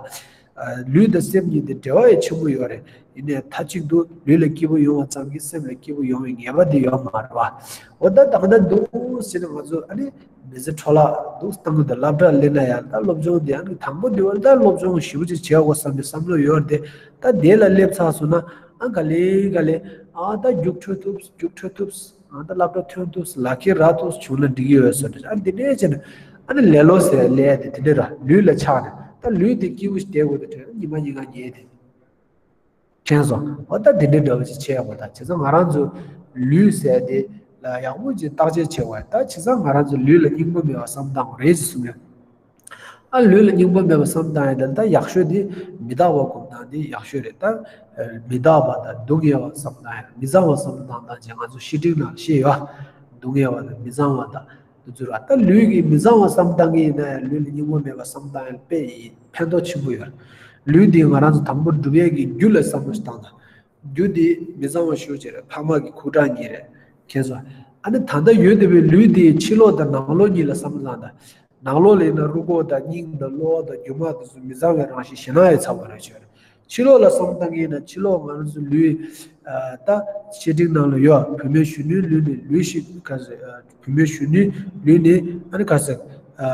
ལུས་དང་སེམས་གཉིས་དེ་འབྲེལ་བ་ཡང་ཆེན་པོ་ཡོད་རེད། ཡིན་ནའི་མཐའ་གཅིག་ཏུ་ལུས་ལ་སྐྱིད་པོ་ཡོང་བ་ཙམ་གྱིས་སེམས་ལ་སྐྱིད་པོ་ཡོང་བའི་ངེས་པ་དེ་ཡོད་མ་རེད་བ། འོ་ད་ད་ག་ད་འདུག་ཟེར་ནས་ང་ཚོ་ཨ་ནི་མི་ཚེ་འཕྲོ་བརླག་འདུག་བཏང་གི་འདུག་སློབ་གྲྭར་སླེབས་ན་ཡང་ད་སློབ་སྦྱོང་དེ་ཨ་ནི་དང་པོ་དེ་བ་ད་སློབ་སྦྱོང་ཞེ་པོ་ཅིག་བྱེད་དགོས་བསམ་པའི་བསམ་བློ་ཡོད་རེད་དེ། ད་དེ་ལ་སླེབས་ཚར་སོང་ན་ཨ་ག་ལེ་ག་ལེ་ཨ་ད་རྒྱུགས་འཕྲོད་ཐུབ། རྒྱུགས་འཕྲོད་ཐུབ། ཨ་ད་སློབ་གྲྭ་ཐོན་ཐུབ། ལག་ཁྱེར་རག་ཐུབ་བྱུང་ན་འགྲིག་གི་ཡོད་ཟེར་ཏེ། ཨ་འདི་འདྲས་བྱས་ནས་ཨ་ནི་ལེ་ལོ་ཟེར་ལས་དེ་དེ་འདྲས་ར་ལུས་ལ་ཆགས་ནས་ད་ལུས་དེ་སྐྱིད་པོ་ཞིག་བསྡད་དགོས་དེ་དྲན་ན་ཉི་མ་ཉིན་གང་ཉལ་དེ་དྲན་སོང་། འོ་ད་འདི་འདྲས་འདྲ་བོ་ཞིག་བྱས་ཡོང་བ་དང་། བྱས་ཙང་ང་རང་ཚོ་ལུས་ཟེར་དེ་ལ་ཡག་པོ་ཅིག་བརྟག་དཔྱད་བྱེད་དགོས། ད་བྱས་ཙང་ང་རང་ཚོ་ལུས་ལ་སྙིང་པོ་མེད་པ་བསམ་བཏང་དགོས་རེད་ཅེས་གསུངས་ཡོད། ཨ་ལུས་ལ་སྙིང་པོ་མེད་པ་བསམ་བཏང་ཡ་དེ་ད་ཡག་ཤོས་དེ་མི་རྟག་པ་སྒོམ་སྟངས་དེ་ཡག་ཤོས་རེད། ད་མི་རྟག་པ་དང་སྡུག་བསྔལ་བ་བསམ་བཏང་ཡ། མི་གཙང་བ་བསམ་བཏང་སྟངས་ཅན་ང་ཚོ་བཤེས་སྤྲིང་ནང་བཤད་ཡོད། སྡུག་བསྔལ་བ་དང་མི་གཙང་བ་དང་དེ་ཚོ་ར། ད་ལུས་ཀྱི་མི་གཙང་བ་བསམ་བཏང་གི་ཡིན་ན་ཡང་ལུས་ལ་སྙིང་པོ་མེད་པ་བསམ་བཏང་ཡ་དཔེ་ཡིན་ཕན་ཐོགས་ཆེན་པོ་ཡོད། ལུས་དེ་ང་རང་ཚོ་དང་པོ་སྒྲུབ་ཡས་ཀྱི་རྒྱུ་ལ་བསམ་བློ་ཞིག་བཏང་དང་། རྒྱུ་དེ་མི་གཙང་བ་ཞེ་པོ་ཅིག་རེད། ཕ་མ་གི་ཁུག་དཀྲག་གཉིས་རེད། མཁྱེན་སོང་། ཨ་ནི་ད་ལྟ་ཡོད་བསྡད་པའི་ལུས་དེའི་ཕྱི་ལོགས་དང་ནང་ལོགས་གཉིས་ལ་བསམ་བློ་བཏང་དང་། ནང་ལོགས་ལ་ཡིན་ན་རུས་ཁོག་དང་སྙིང་དང་གློ་བ་དང་རྒྱུ་མ་དེ་ཚོ་མི་གཙང་བའི་རང་བཞིན་ཞེད་སྣང་ཡང་ཚ་བོ་རེད་ཅེས། ཕྱི་ལོགས་ལ་བསམ་བཏང་གི་ཡིན་ན་ཕྱི་ལོགས་ང་རང་ཚོ་ལུས་ཨ་ད་བཤེས་སྤྲིང་ནང་ལ་ཡོད། བུད་མེད་གཞོན་ནུའི་ལུས་ནི་ལུས་ཤིག་ག་ཟེ་ཨ་བུད་མེད་གཞོན་ནུའི་ལུས་ནི་ཨ་ནི་ག་ཟེ་ཨ་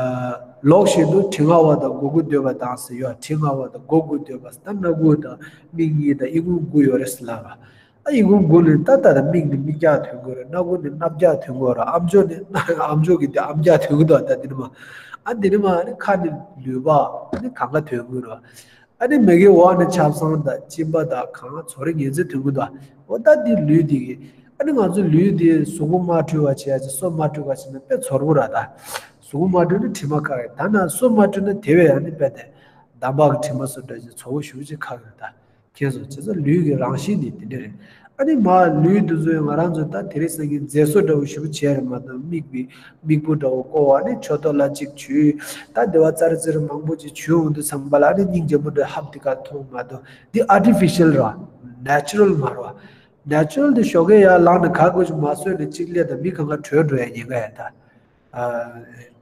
ལོགས་ཤིག་ཏུ་དྲི་ང་བ་དང་མགོ་དགུ་འདོད་པ་དང་ཟེར་ཡོད། དྲི་ང་བ་དང་མགོ་དགུ་འདོད་པ་ཟེར་ད་སྣ་དགུ་དང་མིག་གཉིས་དང་ཨི་ཁུང་དགུ་ཡོད་རེད་ཟེར་ལབ་ར། ཨ་ཡི་གུང་དགུ་ནི་ད་ལྟ་ར་མིག་ནི་མིག་རྒྱག་ཐོན་གོ་ར། སྣ་དགུ་ནི་སྣ་རྒྱག་ཐོན་གོ་ར། ཨམ་ཅོག་ནི་ཨམ་ཅོག་གི་དེ་ཨམ་རྒྱག་ཐོན་གོ་འདུག་ད་འདི་ནི་མ། ཨ་འདི་ནི་མ་ཨ་ནི་ཁ་ནི་ལུས་པ་ཨ་ནི་གང་ག་ཐོན་གོ་ར། ཨ་ནི་མིག་གི་འོག་ནི་ཆབ་གསང་དང་གཅིན་པ་དང་གང་ཚོ་རེ་ངེས་ཚེ་ཐོན་གོ་འདུག་འོ་ད་འདི་ལུས་འདི་གི་ཨ་ནི་ང་ཚོ་ལུས་འདི་གཟུགས་པོ་མ་འཁྲུལ་བ་བྱས་ཅིག་སོ་མ་འཁྲུལ་བ་བྱས་ན་དཔེ་ཚོར་བོ་ར། ད་གཟུགས་པོ་མ་འཁྲུལ་ན་དྲི་མ་ཁ་གི་ད་ན་སོ་མ་འཁྲུལ་ན་དེ་བས་ཨ་ནི་དཔེ་དེ་འདམ་བག་གི་དྲི་མ་སོ་འདྲ་ཅིག་ཚོར་བོ་ཞུ་ཅིག་ཁ་གི་ར་ད། མཁྱེན་སོང་། བྱས་ཙང་ལུས་ཀྱི་རང་བཞིན་ནི་དེ་འདྲ་རེད། ཨ་ནི་མ་ལུས་འདི་ཚོ་ཡང་ང་རང་ཚོ་ད་དེ་རིང་སང་ཉིན་མཛེས་བཟོ་འདྲ་བོ་ཞེ་པོ་བྱས་རེད་མ་གཏོགས། མིག་པའི་མིག་བུ་འདྲ་བོ་བསྐོར་བ་ནི་མཆུ་ཏོ་ལ་གཅིག་བྱུག་ད་དེ་བ་ཙར་ཙིར་མང་པོ་ཅིག་བྱུག་འོང་དུས་ཙམ་པ་ལ་ཨ་ནི་སྙིང་རྗེ་མོ་འདྲ་ཧབ་དེ་ག་མཐོང་མ་གཏོགས། འདི་ཨར་ཊི་ཕི་ཤལ་ར། ནེ་ཅུ་རལ་མ་རེད་བ། ནེ་ཅུ་རལ་འདི་ཞོགས་ཀས་ཡར་ལངས་ནས་ག་དགོས་ཅིག་མ་བཟོས་ནས་གཅིག་སླེབས་དང་མི་གང་ག་བྲོས་འགྲོ་ཡ་ཉེན་ཁ་ཡོད་ད། ཨ་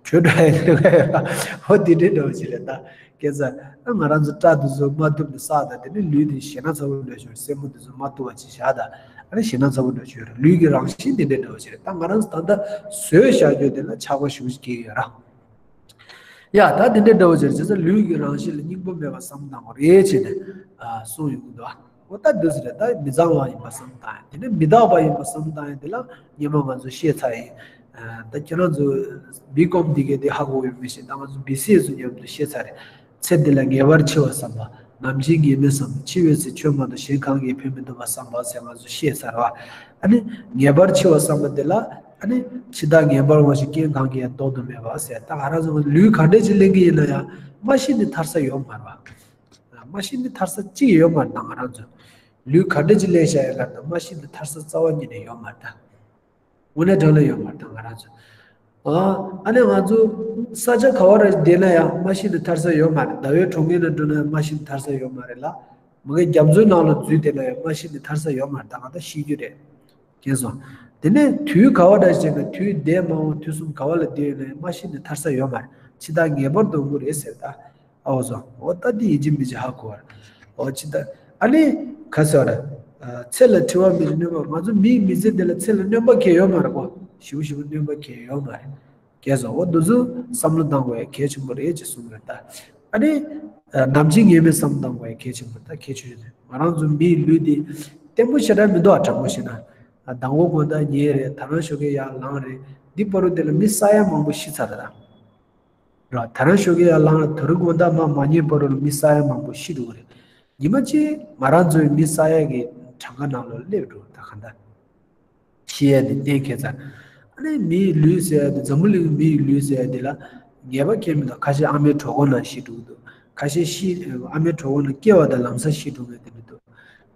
གྱོད་འགྲོ་ཡ་ཡོད། ཧོ་དེ་འདྲའི་འདྲ་བོ་ཞིག་རེད་ད། སྐལ་བཟང་། ཨ་ང་རང་ཚོ་སྐྲ་དེ་ཚོ་མ་གཏུབ་ནས་བསགས་དང་དེ་ནི་ལུས་དེ་ཞེད་སྣང་ཚ་བོ་འདྲ་ཞིག་རེད། སེན་མོ་དེ་ཚོ་མ་གཏུབ་པ་ཅིག་བཞག་དང་། ཨ་ནི་ཞེད་སྣང་ཚ་བོ་འདྲ་ཞིག་རེད། ལུས་ཀྱི་རང་བཞིན་དེ་འདྲའི་འདྲ་བོ་ཞིག་རེད་ད། ང་རང་ཚོ་ད་ལྟ་བཟོས་བཞག་རྒྱུ་དེ་ལ་ཆགས་པ་ཞེ་པོ་ཞིག་སྐྱེ་གི་ཡོད་ར། ཡ་ད་དེ་འདྲའི་འདྲ་བོ་ཞིག་རེད། བྱས་ཙང་ལུས་ཀྱི་རང་བཞིན་ལ་སྙིང་པོ་མེད་པ་བསམ་བཏང་དགོས་རེད་བྱས་ནས་ཨ་གསུངས་ཡོང་གི་འདུག་ཨ། འོ་ད་འདི་ཟེར་ད་མི་གཙང་བ་ཡིན་པ་བསམ་བཏང་ཡ། དེ་ནས་མི་རྟག་པ་ཡིན་པ་བསམ་བཏང་ཡ་དེ་ལ་སྔོན་མ་ང་ཚོ་བཤད་ཚར་ཡིན། ད་ཁྱེད་རང་ཚོ་བི་ཀོམ་འདི་གའི་དེ་ཧ་གོ་ཡོད་མི་ཤེས། ད་ང་ཚོ་བི་སི་ཨེ་ཚོ་མཉམ་དུ་བཤད་ཚར་རེད། ཚེ་འདི་ལ་ངེས་པར་འཆི་བ་བསམ་པ། ནམ་འཆི་ངེས་མེད་བསམ་པ། འཆི་བའི་ཚེ་ཁྱོད་མ་གཏོགས་གཞན་གང་གིས་ཕན་མི་ཐོགས་པ་བསམ་པ་ཟེར་ང་ཚོ་བཤད་ཚར་བ། ཨ་ནི་ངེས་པར་འཆི་བ་བསམ་པ་དེ་ལ་ ཨ་ནི་འཆི་བདག་ངེས་པར་འོང་ཞིང་རྐྱེན་གང་གིས་ཡང་ལྡོག་ཏུ་མེད་པ་ཟེར། ད་ང་རང་ཚོ་ལུས་ག་འདྲས་ཅིག་ལེན་གྱི་ཡིན་ན་ཡང་མ་ཤི་ནས་ཐར་ས་ཡོད་མ་རེད་པ། མ་ཤི་ནས་ཐར་ས་གཅིག་ཡོད་མ་རེད། ད་ང་རང་ཚོ་ལུས་ག་འདྲས་ཅིག་ལེན་བཞག་ཡོད་ལབ་ན་མ་ཤི་ནས་ཐར་ས་རྩ་བ་ཉིད་ནས་ཡོད་མ་རེད་ད། དངོས་གནས་དྲང་གནས་ཡོད་མ་རེད་ད་ང་རང་ཚོ། ཨ་ཨ་ནི་ང་ཚོ་ས་ཆ་ག་བ་ར་བསྡད་ན་ཡང་མ་ཤི་ནས་ཐར་ས་ཡོད་མ་རེད། ཟླ་བའི་གྲོང་ཁྱེར་ན་འགྲོ་ན་ཡང་མ་ཤི་ནས་ཐར་ས་ཡོད་མ་རེད་ལ། མ་གི་རྒྱ་མཚོའི་ནང་ལ་འཛུལ་བསྡད་ན་ཡང་མ་ཤི་ནས་ཐར་ས་ཡོད་མ་རེད། ད་ང་ད་ཤི་རྒྱུ་རེད། མཁྱེན་སོང་། དེ་ནས་དུས་ག་བ་འདྲ་ཞིག་ན་དུས་འདས་མ་འོངས་དུས་གསུམ་ག་བ་ལ་བསྡད་ཡོད་ན་ཡང་མ་ཤི་ནས་ཐར་ས་ཡོད་མ་རེད། འཆི་བདག་ངེས་པར་དུ་འོང་གི་རེད་ཟེར་ད། ཨའོ་སོ། འོ་ད་འདི་ཡིན་གཅིག་མིན་གཅིག་ཧ་གོ་བར། འོ་ཅི་ད། ཨ་ནི་ག་ཟེར་བ་རེད། ཚེ་ལ་འཁྲི་བ་མེད་ཅིང་སྣོན་པ། ང་ཚོ་མིའི་མི་ཚེ་འདི་ལ་ཚེ་ལ་སྣོན་པ་གང་ཡང་ཡོད་མ་རེད་གོ། ཞེ་པོ་ཞེ་པོ་སྣོན་པ་གང་ཡང་ཡོད་མ་རེད། གལ་སྲིད་འོ་འདི་ཚོ་བསམ་བློ་བཏང་དགོས་ཡ་གལ་ཆེན་པོ་རེད་ཅེས་གསུངས་རེད་ད། ཨ་ནི། ནམ་འཆི་ངེས་མེད་བསམ་བློ་བཏང་དགོས་ཡ་གལ་ཆེན་པོ་རེད་ད། གལ་ཆེ་ཤོས་རེད། ང་རང་ཚོ་མིའི་ལུས་འདི་བརྟན་པོ་ཞེ་དྲག་མི་འདུག་ཨ་དྲང་པོ་བཤད་ན། མདང་དགོང་དགོང་དག་ཉལ་རེད། ད་རང་ཞོགས་ཀས་ཡར་ལངས་རེད། འདི་བར་དུ་དེ་ལ་མི་ས་ཡ་མང་པོ་ཤི་ཚར་རེད་ད། ར་ད་རང་ཞོགས་ཀས་ཡར་ལངས་རེད། ད་རུང་དགོང་དག་མ་མ་ཉལ་བར་དུ་ལ་མི་ས་ཡ་མང་པོ་ཤི་འགྲོ་གི་རེད། ཉི་མ་གཅིག་ང་རང་ཚོའི་མི་ས་ཡ་གི་གྲངས་ཀ་ནང་ལ་སླེབས་འགྲོ་ད་ག་འདྲ། ཤི་ཡ་དེ་གཏན་འཁེལ་ཚར། ཨ་ནི་མིའི་ལུས་ཟེར་ཡ་དེ་འཛམ་བུ་གླིང་མིའི་ལུས་ཟེར་ཡ་དེ་ལ་ངེས་པ་ཁེལ་མི་འདུག་ཁ་ཤས་ཨ་མའི་གྲོད་ཁོག་ནང་ཤི་འགྲོ་གི་འདུག་ཁ་ཤས་ཤི་ཨ་མའི་གྲོད་ཁོག་ནང་སྐྱེ་བ་དང་ལམ་སང་ཤི་འགྲོ་མཁན་དེ་འདྲ་འདུག་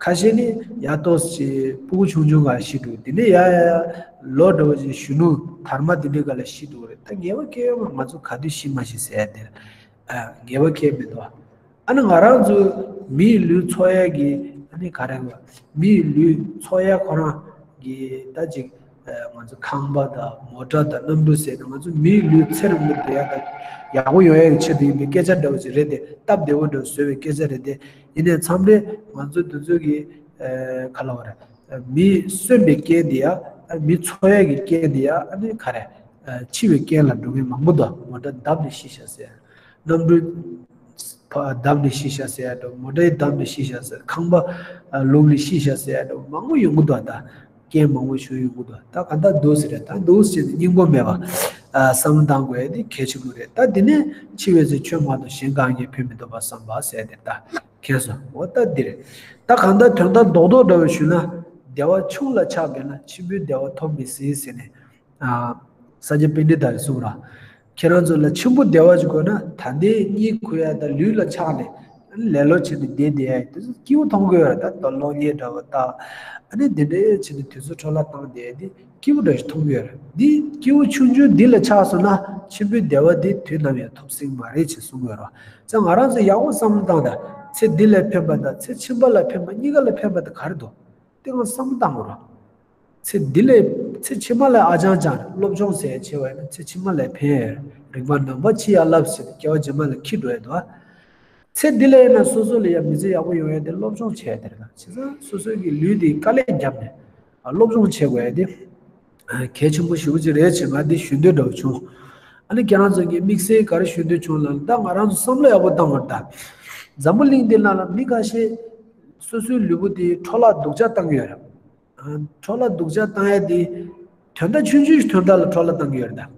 ཁ་ཤས་ནི་ཡ་ཏོག་ཙམ་ཅིག་སྤུ་གུ་ཆུང་ཆུང་ག་ཤི་འགྲོ། དེ་ནས་ཡ་ཡ་ཡ་ལོ་འདྲ་བོ་ཅིག་གཞོན་ནུ་དར་མ་དེ་འདྲའི་སྒང་ལ་ཤི་འགྲོ་རེད། ད་ངེས་པ་ཁེལ་ཡོད་མ་རེད། ང་ཚོ་ག་དུས་ཤི་མ་ཤི་ཟེར་ཡ་དེ་ཨ་ངེས་པ་ཁེལ་མི་འདུག་ཨ་ནི་ང་རང་ཚོ་མིའི་ལུས་འཚོ་ཡ་གི་ཨ་ནི་ག་རེ་བ་མིའི་ལུས་འཚོ་ཡ་ཁོ་རང་གི་ད་ཅིག་ང་ཚོ་ཁང་པ་དང་མོ་ཊ་དང་གནམ་གྲུ་ཟེར་ན་ང་ཚོ་མིའི་ལུས་ཚེ་རིང་པོ་བསྡད་ཡ་དང་ཡག་པོ་ཡོང་ཡ་གི་ཆེད་དུ་ཡིན་པའི་སྐད་ཆ་འདྲ་བོ་ཅིག་རེད་དེ། སྟབས་བདེ་བོ་འདྲ་བོ་བཟོ་བའི་སྐད་ཆ་རེད་དེ། ཡིན་ནའི་མཚམས་རེ་ང་ཚོ་འདི་ཚོ་གི་ག་ལབ་དགོས་རེད། མི་གསོན་པའི་རྐྱེན་དེ་ཡ་མི་འཚོ་ཡ་གི་རྐྱེན་དེ་ཡ་ཨ་ནི་ག་རེ་འཆི་བའི་རྐྱེན་ལ་འགྲོ་མཁན་མང་པོ་འདུག་མོ་ཊ་བརྡབས་ནས་ཤི་ཤག་ཟེར། གནམ་གྲུ་བརྡབས་ནས་ཤི་ཤག་ཟེར་ཡ་འདྲ། མོ་ཊ་བརྡབས་ནས་ཤི་ཤག་ཟེར། ཁང་པ་ལོག་ནས་ཤི་ཤག་ཟེར་ཡ་འདྲ་མང་པོ་ཡོང་གི་འདུག་ད་རྐྱེན་མང་པོ་བྱུང་ཡོང་གི་འདུག་ད་ག་འདྲ་འདུག་ཟེར་རེད། ད་འདུག་ཟེར་ནས་སྙིང་པོ་མེད་པ་བསམ་བློ་བཏང་དགོས་ཡ་དེ་གལ་ཆེན་པོ་རེད། ད་འདི་ནས་འཆི་བའི་ཚེ་ཆོས་མ་གཏོགས་གཞན་གང་གིས་ཕན་མི་ཐོགས་པར་བསམ་པ་ཟེར་དེ་ད་མཁྱེན་སོང་། འོ་ད་འདི་རེད། ད་གང་ལྟར་དོན་དག་རྡོག་རྡོག་འདྲ་བོ་ཞུས་ན། བདེ་བ་ཆུང་ལ་ཆགས་པས་ན་ཆེན་པོའི་བདེ་བ་ཐོབ་མི་སྲིད་ཟེར་ནས། ཨ། ས་སྐྱ་པཎྜི་ཏ་ཡིས་གསུངས་ར། ཁྱེད་རང་ཚོ་ལ་ཆེན་པོ་བདེ་བ་ཅིག་དགོས་ན་ད་ལྟའི་གཉིད་ཁུག་ཡ་དང་ལུས་ལ་ཆགས་ནས་ལེ་ལོ་བྱས་ནས་བསྡད་བསྡད་ཡ་དེ་ཚོ་སྐྱིད་པོ་མཐོང་གི་ཡོད་ར། ད་ལྟ་གློག་བརྙན་འདྲ་བོ་ལྟ། ཨ་ནི་དེ་འདྲ་བྱས་ནས་དུས་ཚོད་འཕྲོ་བརླག་བཏང་བསྡད་ཡ་དེ་སྐྱིད་པོ་འདྲ་ཞིག་མཐོང་གི་ཡོད་ར། འདི་སྐྱིད་པོ་ཆུང་ཆུང་འདི་ལ་ཆགས་སོང་ན་ཆེན་པོའི་བདེ་བ་དེ་དུས་ནམ་ཡང་ཐོབ་སྲིད་མ་རེད་ཅེས་གསུངས་ཡོད་ར། ཙང་ང་རང་ཚོ་ཡག་པོ་བསམ་བློ་བཏང་དང་། ཚེ་འདི་ལ་ཕན་པ་དང་ཚེ་ཕྱི་མ་ལ་ཕན་པ་གཉིས་ཀ་ལ་ཕན་པ་དེ་ག་རེ་འདུག་དེ་ང་བསམ་བློ་བཏང་དགོས་ར། ཚེ་འདི་ལས་ཚེ་ཕྱི་མ་ལ་ཨ་ཅང་ཅང་སློབ་སྦྱོང་ཟེར་བྱས་པ་ཡིན་ན་ཚེ་ཕྱི་མ་ལ་ཕན་ཡ། རིག་པ་ནང་པ་ཕྱི་ཡ་བསླབ་ཟེར་ཏེ་སྐྱེ་བ་རྗེས་མ་ལ་འཁྱེར་འགྲོ་ཡ་འདུག་ཚེ་འདི་ལ་ཡིན་ན་སོ་སོ་ལ་ཡ་མི་ཚེ་ཡག་པོ་ཡོང་ཡ་དེ་སློབ་སྦྱོང་བྱས་ཡ་དེ་རེད་ད། བྱས་ཙང་སོ་སོ་གི་ལུས་དེ་དཀའ་ལས་བརྒྱབ་ནས་སློབ་སྦྱོང་བྱེད་དགོས་ཡ་དེ་གལ་ཆེན་པོ་ཞེ་པོ་ཅིག་རེད་ཅེས་ང་འདི་ཞུ་འདོད་འདྲ་བོ་བྱུང་། ཨ་ནི་ཁྱེད་རང་ཚོ་གི་དམིགས་བསལ་ག་རེ་ཞུ་འདོད་བྱུང་ལབ་ན། ད་ང་རང་ཚོ་བསམ་བློ་ཡག་པོ་བཏང་བར་ད། འཛམ་བུ་གླིང་འདི་ནང་ལ་མི་ཁ་ཤས་སོ་སོའི་ལུས་པོ་དེ་འཕྲོ་བརླག་སྡུག་ཅག་བཏང་གི་ཡོད་རེད། འཕྲོ་བརླག་སྡུག་ཅག་བཏང་ཡ་དེ་དོན་དག་ཆུང་ཆུང་ཞིག་དོན་དག་ལ་འཕྲོ་བརླག་བཏང་གི་ཡོད་རེད་ད།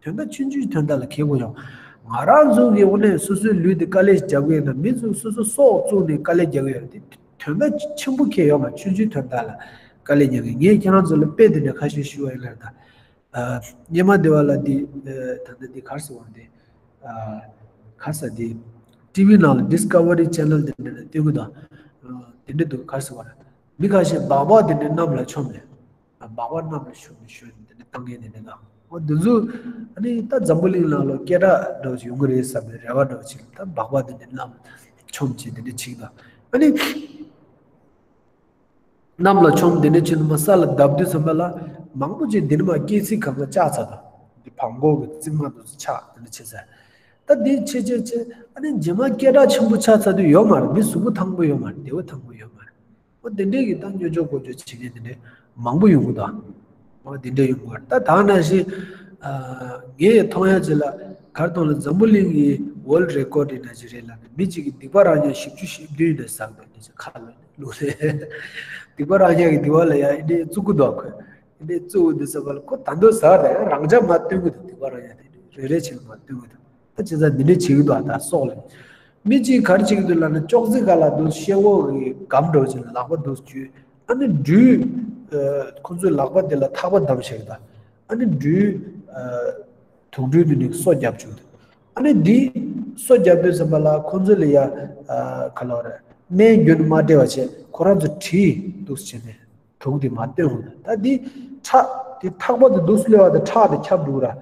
དོན་དག་ཆུང་ཆུང་ཞིག་དོན་དག་ལ་ཁེལ་དགོས་ཡོང་། ང་རང་ཚོ་གི་དངོས་གནས་སོ་སོའི་ལུས་དེ་དཀའ་ལས་རྒྱག་གི་ཡོད་ན། མི་ཚོ་སོ་སོ་སྲོག་བཙུགས་ནས་དཀའ་ལས་རྒྱག་གི་ཡོད་རེད་དེ། དོན་དག་ཆེན་པོ་ཁེལ་ཡོད་མ། ཆུང་ཆུང་དོན་དག་ལ་དཀའ་ལས་རྒྱག་གི། ངས་ཁྱེད་རང་ཚོ་ལ་དཔེ་དེ་འདྲ་ཁ་ཤས་ཞུ་བ་ཡིན་ལ་ད། སྙེ་མ་སྡེ་བ་ལ་འདི་ད་ལྟ་འདི་གར་སོང་བ་འདི། གར་ས་འདི་ཊི་ཝི་ནང་ལ་Discovery Channel་དེ་འདྲ་ལ་སྟོན་གི་འདུག་དེ་འདྲ་འདུག་གར་སོང་བ་ལ། མི་ཁ་ཤས་སྦག་སྦག་དེ་འདྲ་གནམ་ལ་མཆོངས་ནས། སྦག་སྦག་གནམ་ལ་མཆོངས་ནས་ཤོད་ནས་དེ་འདྲ་བཏང་མཁན་དེ་འདྲ་འདུག་འོ་འདི་ཚོ་ཨ་ནི་ད་འཛམ་བུ་གླིང་ནང་ལ་སྐད་གྲགས་འདྲ་བོ་ཅིག་ཡོང་གི་རེད་བསམ་པའི་རེ་བ་འདྲ་བོ་ཅིག་ད་སྦག་སྦག་དེ་འདྲ་གནམ་ལ་མཆོངས་བྱས་དེ་འདྲ་བྱེད་ཀྱི་འདུག་ཨ་ནི། གནམ་ལ་མཆོངས་འདི་འདྲ་བྱས་ནས་མར་ས་ལ་བརྡབ་དུས་ཙམ་པ་ལ་མང་པོ་ཅིག་འདི་ནས་མར་སྐྱེ་ཚིག་གང་ག་བཅག་ཚར་འདུག་འདི་བྲང་ཁོག་གི་རྩིབ་མ་དེ་ཚོ་ཆག་འདི་འདྲ་བྱས་ཚར། ད་འདི་བྱས་བྱས་བྱས་ཨ་ནི་རྗེས་མ་སྐད་གྲགས་ཆེན་པོ་ཆགས་ཚར་དུས་ཡོད་མ་རེད། མི་གཟུགས་པོ་ཐང་པོ་ཡོད་མ་རེད། བདེ་པོ་ཐང་པོ་ཡོད་མ་རེད། འོ་འདི་འདྲའི་གི་ད་སྨྱོ་སྦྱོར་སྒོ་སྦྱོར་བྱེད་མཁན་འདི་འདྲ་མང་པོ་ཡོང་གི་འདུག་འོ་འདི་འདྲ་ཡོང་གི་རེད། ད་ད་ནང་བཞིན་ངས་མཐོང་ཡ་ཅིག་ལ་གར་སྟོང་ལ་འཛམ་བུ་གླིང་གི་World Record་ཡིན་ན་ཅིག་རེད་ལབ་ནས་མི་གཅིག་གིས་སྡིག་པ་རང་ཉག་བཞི་བཅུ་ཞེ་བདུན་ཡིན་ན་ཟག་འདུག་འདི་ཅིག་ཁ་ལ། ལུག་རེད། སྡིག་པ་རང་ཉག་གི་སྡིག་པ་ལ་ཡང་ཨེ་འདྲས་བཙུགས་ཀྱི་འདུག་ཁོས། ཨེ་འདྲས་བཙུགས་འདི་ཟེར་བ་ལ་ཁོ་ད་འདོད་ཟ་རེད། རང་ཅག་མར་བཏོན་གྱི་འདུག་སྡིག་པ་རང་ཉག་དེ་རེ་རེ་བྱས་ནས་མར་བཏོན་གྱི་འདུག་ད་བྱས་ཙང་འདི་འདྲས་བྱེད་ཀྱི་འདུག་ད་སྲོག་ལ། མི་གཅིག་ག་རེ་བྱེད་ཀྱི་འདུག་ལབ་ན་ཅོག་ཙེ་སྒང་ལ་འདུག་ཤེལ་སྒོ་གི་སྒམ་འདྲ་བོ་ཅིག་ལ་ལག་པ་འདུག་བཅུག་ཨ་ནི་སྦྲུལ། ཁོ་ཚོའི་ལག་པ་དེ་ལ་ཐག་པ་བསྡམས་བཞག་གི་འདུག་ཨ་ནི་སྦྲུལ། ཨ། དུག་སྦྲུལ་དེ་ནི་སོ་བརྒྱབ་བཅུག་ཨ་ནི་འདི་སོ་བརྒྱབ་དུས་ཙམ་པ་ལ་ཁོང་ཚོ་ལ་ཡ། ཨ། ག་ལབ་རེད། སྨན་རྒྱུན་མ་སྤྲད་པ་བྱས་ཁོ་རང་ཚོ་དྲིས་འདུག་བྱས་ནས་དུག་དེ་མར་བཏོན་འོང་། ད་འདི་ཁྲག་དེ་ཐག་པ་དེ་འདུག་སླེབས་པ་དང་ཁྲག་དེ་ཁྱབ་འགྲོ་ར།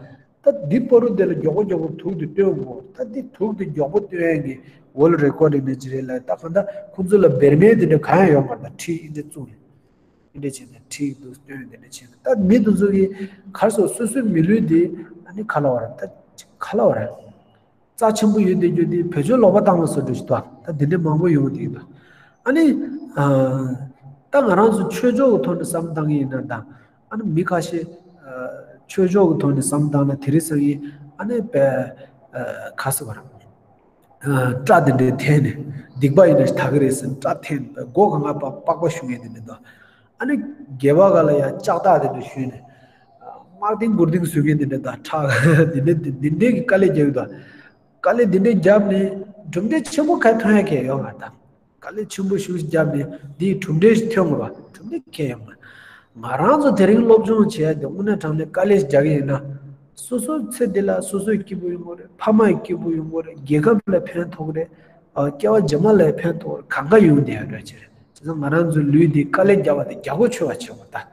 ད་འདི་བར་དུ་དེ་ལ་མགྱོགས་པོ་མགྱོགས་པོ་དུག་དེ་བཏོན་དགོས། ད་འདི་དུག་དེ་མགྱོགས་པོ་བཏོན་ཡས་ཀྱི་ཝོལ་རེ་ཀོཌ་ཡིན་ན་ཅི་རེད་ལ། ད་གང་ལྟར་ཁོང་ཚོ་ལ་བེར་མེད་དེ་འདྲ་གང་ཡང་ཡོད་མ་རེད། ད་ཁྲིད་ཨིན་དེ་བཙུགས་ནས། འདི་འདྲ་བྱས་ནས་ཁྲིད་འདུག་སྟོན། འདི་འདྲ་བྱས་ནས་ད་མི་དེ་ཚོ་གིས་ག་རེ་ཟེར། སོ་སོའི་མི་ལུས་འདི་ཨ་ནི་ག་ལབ་རེད། ད་ག་ལབ་རེད། རྩ་ཆེན་པོ་ཡོད་བསྡད་རྒྱུ་འདི་བེད་སྤྱོད་ལོག་པ་བཏང་བ་བཟོ་འདྲ་ཞིག་འདུག་ད་འདི་འདྲ་མང་པོ་ཡོང་བསྡད་འདུག་ཨ་ནི། ཨ། ད་ང་རང་ཚོ་ཆོས་ཕྱོགས་ཀྱི་ཐོག་ནས་བསམ་བློ་བཏང་གི་ཡིན་ན་ད། ཨ་ནི་མི་ཁ་ཤས། ཨ། ཆོས་ཕྱོགས་ཀྱི་ཐོག་ནས་བསམ་བློ་བཏང་ན་དེ་རིང་སང་ཉིན་ཨ་ནི་པའི། ཨ། ག་རེ་ཟེར་བ་རེད། ཨ། སྐྲ་དེ་འདྲ་འཐེན་ནས། སྡིག་པ་ཡིན་ན་ཞིག་དག་གི་རེད་ཟེར་ནས་སྐྲ་འཐེན་ནས་སྒོ་གང་ག་པག་པག་པ་ཞུ་མཁན་དེ་འདྲ་འདུག་ཨ་ནི་སྒལ་པ་སྒང་ལ་ཡང་ལྕགས་ཐག་དེ་འདྲ་གཞུས་ནས། ཨ། དམར་ལྡིང་དགུར་ལྡིང་བཟོ་མཁན་དེ་འདྲ་དང་ཁྲག་དེ་འདྲ་དེ་འདྲའི་གི་དཀའ་ལས་རྒྱག་གི་འདུག་དཀའ་ལས་དེ་འདྲ་བརྒྱབ་ནས་གྲུབ་འབྲས་ཆེན་པོ་ག་ཐོན་ཡ་གང་ཡང་ཡོད་མ་རེད་ད། དཀའ་ལས་ཆེན་པོ་ཞེ་པོ་ཅིག་བརྒྱབ་ནས་འདིའི་གྲུབ་འབྲས་ཤིག་ཐོན་དགོས་པ། གྲུབ་འབྲས་གང་ཡང་ཡོད་མ་རེད། ང་རང་ཚོ་དེ་རིང་སློབ་སྦྱོང་བྱས་ཏེ་དངོས་གནས་དྲང་གནས་དཀའ་ལས་རྒྱག་གི་ཡིན་ན། སོ་སོའི་ཚེ་འདི་ལ་སོ་སོས་སྐྱིད་པོ་ཡོང་གི་རེད། ཕ་མ་ཡི་སྐྱིད་པོ་ཡོང་གི་རེད། རྒྱལ་ཁབ་ལ་ཕན་ཐོགས་གི་རེད། ཨ། སྐྱེ་བ་རྗེས་མ་ལ་ཕན་ཐོགས་གི་རེད། གང་ག་ཡོང་བསྡད་ཡོད་རེད། བྱས་ཙང་ང་རང་ཚོའི་ལུས་འདི་དཀའ་ལས་རྒྱག་པ་དེ་རྒྱག་གོ་ཆོད་པ་བྱེད་དགོས་ད།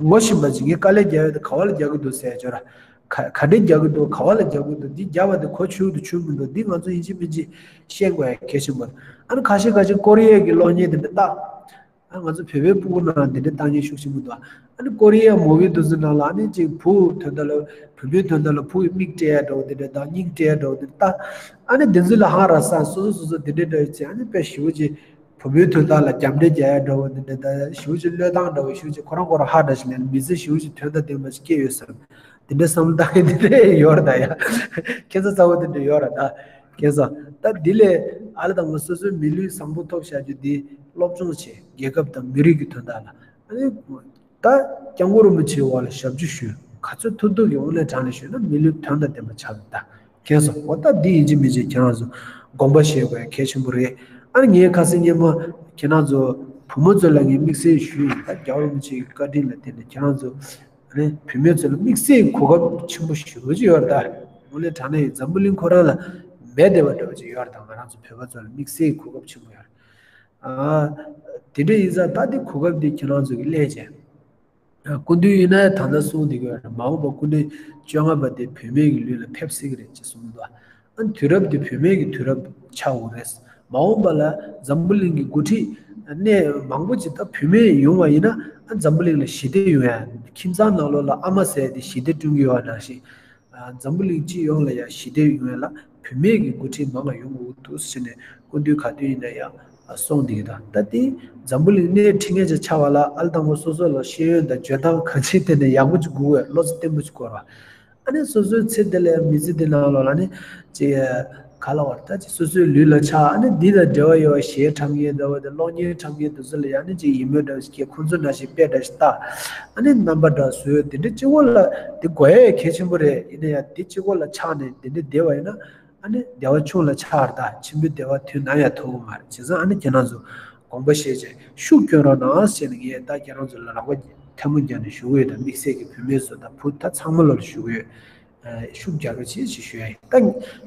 ངོ་ཤེས་པ་ཅིག་ངས་དཀའ་ལས་རྒྱག་ཡོད་དེ་ག་བ་ལ་རྒྱག་གི་འདུག་ཟེར་ཅོ་ར། ག་ག་འདྲས་རྒྱག་གི་འདུག་ག་བ་ལ་རྒྱག་གི་འདུག་འདི་རྒྱག་པ་དེ་གོ་ཆོད་འདུག་ཆོད་མི་འདུག་འདི་ང་ཚོ་ཡིན་གཅིག་མིན་གཅིག་ཤེས་དགོས་ཡ་གལ་ཆེན་པོ་རེད། ཨ་ནི་ཁ་ཤས་ཁ་ཤས་ཀོ་རི་ཡའི་གི་གློག་བརྙན་དེ་འདྲ་ལྟ། ཨ། ང་ཚོ་བོད་པའི་སྤུ་གུ་ནང་དེ་འདྲ་ལྟ་མཁན་ཤུགས་ཆེན་པོ་འདུག་ཨ་ནི་ཀོ་རི་ཡའི་མུ་བི་དེ་ཚོ་ནང་ལ་ཨ་ནི་ཅིག་བུ་དོན་དག་ལ་བུ་མོའི་དོན་དག་ལ་བུ་ཡི་མིག་སྤྲད་ཡ་འདྲ་བོ་དེ་འདྲ་དང་སྙིང་སྤྲད་ཡ་འདྲ་བོ་དེ་འདྲ་ལྟ། ཨ་ནི་དེ་ཚོ་ལ་ཧང་ར་ས་སོ་སོ་སོ་སོ་དེ་འདྲ་འདྲ་བོ་བྱས། ཨ་ནི་དཔེ་ཞེ་པོ་ཅིག་བུ་མོའི་དོན་དག་ལ་རྒྱབ་འདྲེ་རྒྱག་ཡ་འདྲ་བོ་འདི་འདྲ་ད་ཞེ་པོ་ཅིག་བློས་བཏང་འདྲ་བོ་ཞེ་པོ་ཅིག་ཁོ་རང་ཁོ་རང་ཧ་འདྲ་ཞིག་ལེན། མི་ཚེ་ཞེ་པོ་ཅིག་དོན་དང་ལྡན་པ་ཞིག་སྐྱེས་ཡོད་བསམ། འདི་འདྲའི་བསམ་བློ་བཏང་མཁན་འདི་འདྲ་ཡོད་རེད་ད་ཡ། ཁྱེད་ཚོ་ཚ་བོ་འདི་འདྲ་ཡོད་རེད་ད། ཁྱེད་ཚོ་ད་འདི་ལས་ཨ་ལ་དང་པོ་སོ་སོའི་མི་ལུས་བཟང་པོ་ཐོབ་བྱ་རྒྱུ་འདི་སློབ་སྦྱོང་བྱེད། རྒྱལ་ཁབ་དང་མི་རིགས་ཀྱི་དོན་དག་ལ་ཨ་ནི། ད་སྐྱབས་མགོན་རིན་པོ་ཆེའི་འོག་ལ་ཞབས་ཕྱི་ཞུ། ག་ཚོད་ཐུབ་ཐུབ་ཀྱིས་དངོས་གནས་དྲང་ནས་ཞུས་ན་མི་ལུས་དོན་དང་ལྡན་པ་ཆགས་འདུག་ད་མཁྱེན་སོང་། འོ་ད་འདི་ཡིན་གཅིག་མིན་གཅིག་ཁྱེད་རང་ཚོ་དགོངས་པ་བཞེས་དགོས་གལ་ཆེན་པོ་རེད། ཨ་ནི་ངས་ཁ་སང་སྔོན་མ་ཁྱེད་རང་ཚོ་བུ་མོ་ཚོ་ལ་ངས་དམིགས་བསལ་ཞུས་ཡིན། ད་རྒྱལ་བ་རིན་པོ་ཆེའི་བཀའ་དྲིན་ལ་བརྟེན་ནས་ཁྱེད་རང་ཚོ་ཨ་ནི་བུད་མེད་ཚོ་ལ་དམིགས་བསལ་གོ་སྐབས་ཆེན་པོ་ཞེ་པོ་ཅིག་ཡོད་རེད། ད་དངོས་གནས་དྲང་གནས་འཛམ་བུ་གླིང་ཁོ་རང་ལ་མེད་བསྡད་པ་འདྲ་བོ་ཅིག་ཡོད་རེད། ད་ང་རང་ཚོ་བོད་པ་ཚོ་ལ་དམིགས་བསལ་གོ་སྐབས་ཆེན་པོ་ཡོད་རེད། ཨ། དེ་འདྲ་ཡིན་ཙང་ད་འདི་གོ་སྐབས་འདི་ཁྱེད་རང་ཚོ་གིས་ལེན་བྱས། ཨ། སྐུ་མདུན་ཡིན་ན་ད་ལྟ་གསུངས་བསྡད་ཀྱི་ཡོད་རེད། མ་འོངས་པ་སྐུ་ཕྲེང་བཅོ་ལྔ་པ་དེ་བུད་མེད་ཀྱི་ལུས་ལ་ཕེབས་སྲིད་ཀྱི་རེད་ཅེས་གསུངས་འདུག་ཨ། དུས་རབས་འདི་བུད་མེད་ཀྱི་དུས་རབས་ཆགས་འོང་རེད། མ་འོངས་པ་ལ་འཛམ་བུ་གླིང་གི་འགོ་ཁྲིད་གནས་མང་པོ་ཅིག་ད་བུད་མེད་ཡོང་བ་ཡིན་ན། ཨ། འཛམ་བུ་གླིང་ལ་ཞི་བདེ་ཡོང་ཡ། ཁྱིམ་ཚང་ནང་ལོགས་ལ་ཨ་མ་ཟེར་ཡ་དེ་ཞི་བདེ་བསྐྲུན་གྱི་ཡོད་པ་ནང་བཞིན། ཨ། འཛམ་བུ་གླིང་སྤྱི་ཡོངས་ལ་ཡང་ཞི་བདེ་ཡོང་ཡ་ལ་བུད་མེད་ཀྱི་འགོ་ཁྲིད་མང་བ་ཡོང་དགོས་འདུག་ཟེར་ནས་སྐུ་མདུན་ག་དུས་ཡིན་ན་ཡང་གསུངས་བསྡད་ཀྱི་འདུག་ད་དེ་འཛམ་བུ་གླིང་གནས་ཁྲི་ངན་ཅིག་ཆགས་པ་ལ་ཨ་ལ་དང་པོ་སོ་སོ་ལ་ཤེས་ཡོན་དང་འཇོན་ཐང་གང་ཅིའི་ཐད་ནས་ཡག་པོ་ཅིག་དགོས་པས། བློ་རྩེ་བརྟན་པོ་ཅིག་དགོས་པ། ཨ་ནི་སོ་སོའི་ཚེ་འདི་ལ་མི་ཚེ་འདི་ནང་ལོགས་ལ་ནི་ཅིག་ག་ལབ་དགོས་རེད། ད་ཅིག་སོ་སོའི་ལུས་ལ་ཆགས། ཨ་ནི་འདི་དང་འབྲེལ་བ་ཡོད་པ་གཞས་འཁྲབ་མཁན་འདྲ་བོ་དང་གློག་བརྙན་འཁྲབ་མཁན་དེ་ཚོ་ལ་ཡང་ནི་ཅིག་ཡིད་སྨོན་འདྲ་བོ་ཞིག་སྐྱེ། ཁོང་ཚོ་ནང་བཞིན་དཔེ་འདྲ་ཞིག་ལྟ། ཨ་ནི་རྣམ་པ་འདྲ་བཟོ། དེ་འདྲ་གཅིག་པོ་ལ་འདི་དགོས་ཡས་གལ་ཆེན་པོ་རེད། ཡིན་ན་ཡང་འདི་གཅིག་པོ་ལ་ཆགས་ནས་འདི་འདྲ་བསྡད་པ་ཡིན་ན་ཨ་ནི་བདེ་བ་ཆུང་ལ་ཆགས་རེད། ད་ཆེན་པོའི་བདེ་བ་དུས་ནམ་ཡང་ཐོབ་ཀྱི་མ་རེད། བྱས་ཙང་ཨ་ནི་ཁྱེད་རང་ཚོ་དགོངས་པ་བཞེས་བྱས་ཤུགས་སྐྱོན་རོགས་གནང་ཟེར་ནས་ངས་ད་ཁྱེད་རང་ཚོ་ལ་རོགས་པ་ཐལ་མོ་སྦྱར་ནས་ཞུ་གི་ཡོད། ད་དམིགས་བསལ་གྱི་བུད་མེད་ཚོ་དང་བུ་ད་ཚང་མ་ལ་ཞུ་གི་ཡོད། ཤུགས་རྒྱག་རོགས་བྱེད་ཅེས་ཞུ་ཡ་ཡིན། ད་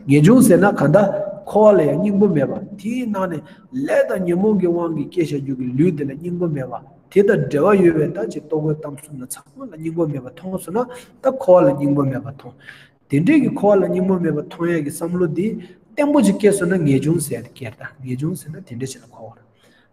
ངེས་འབྱུང་ཟེར་ན་གང་ལྟར་འཁོར་བ་ལ་ཡང་སྙིང་པོ་མེད་པ། དེའི་ནང་ནས་ལས་དང་ཉོན་མོངས་ཀྱི་དབང་གིས་སྐྱེ་བཞག་རྒྱུ་གི་ལུས་དེ་ལ་སྙིང་པོ་མེད་པ། དེ་དང་འབྲེལ་བ་ཡོད་པའི་ད་ཅིག་ལྟོ་གོས་གཏམ་གསུམ་ལ་ཚང་མ་ལ་སྙིང་པོ་མེད་པ་མཐོང་སོང་ན་ད་འཁོར་བ་ལ་སྙིང་པོ་མེད་པ་མཐོང་། དེ་འདྲས་ཀྱི་འཁོར་བ་ལ་སྙིང་པོ་མེད་པ་མཐོང་ཡས་ཀྱི་བསམ་བློ་འདི་བརྟན་པོ་ཅིག་སྐྱེས་སོང་ན་ངེས་འབྱུང་ཟེར་ཏེ་སྐྱེ་རེད། ད་ངེས་འབྱུང་ཟེར་ན་དེ་འདྲས་ཅིག་ལ་གོ་བ་རེད།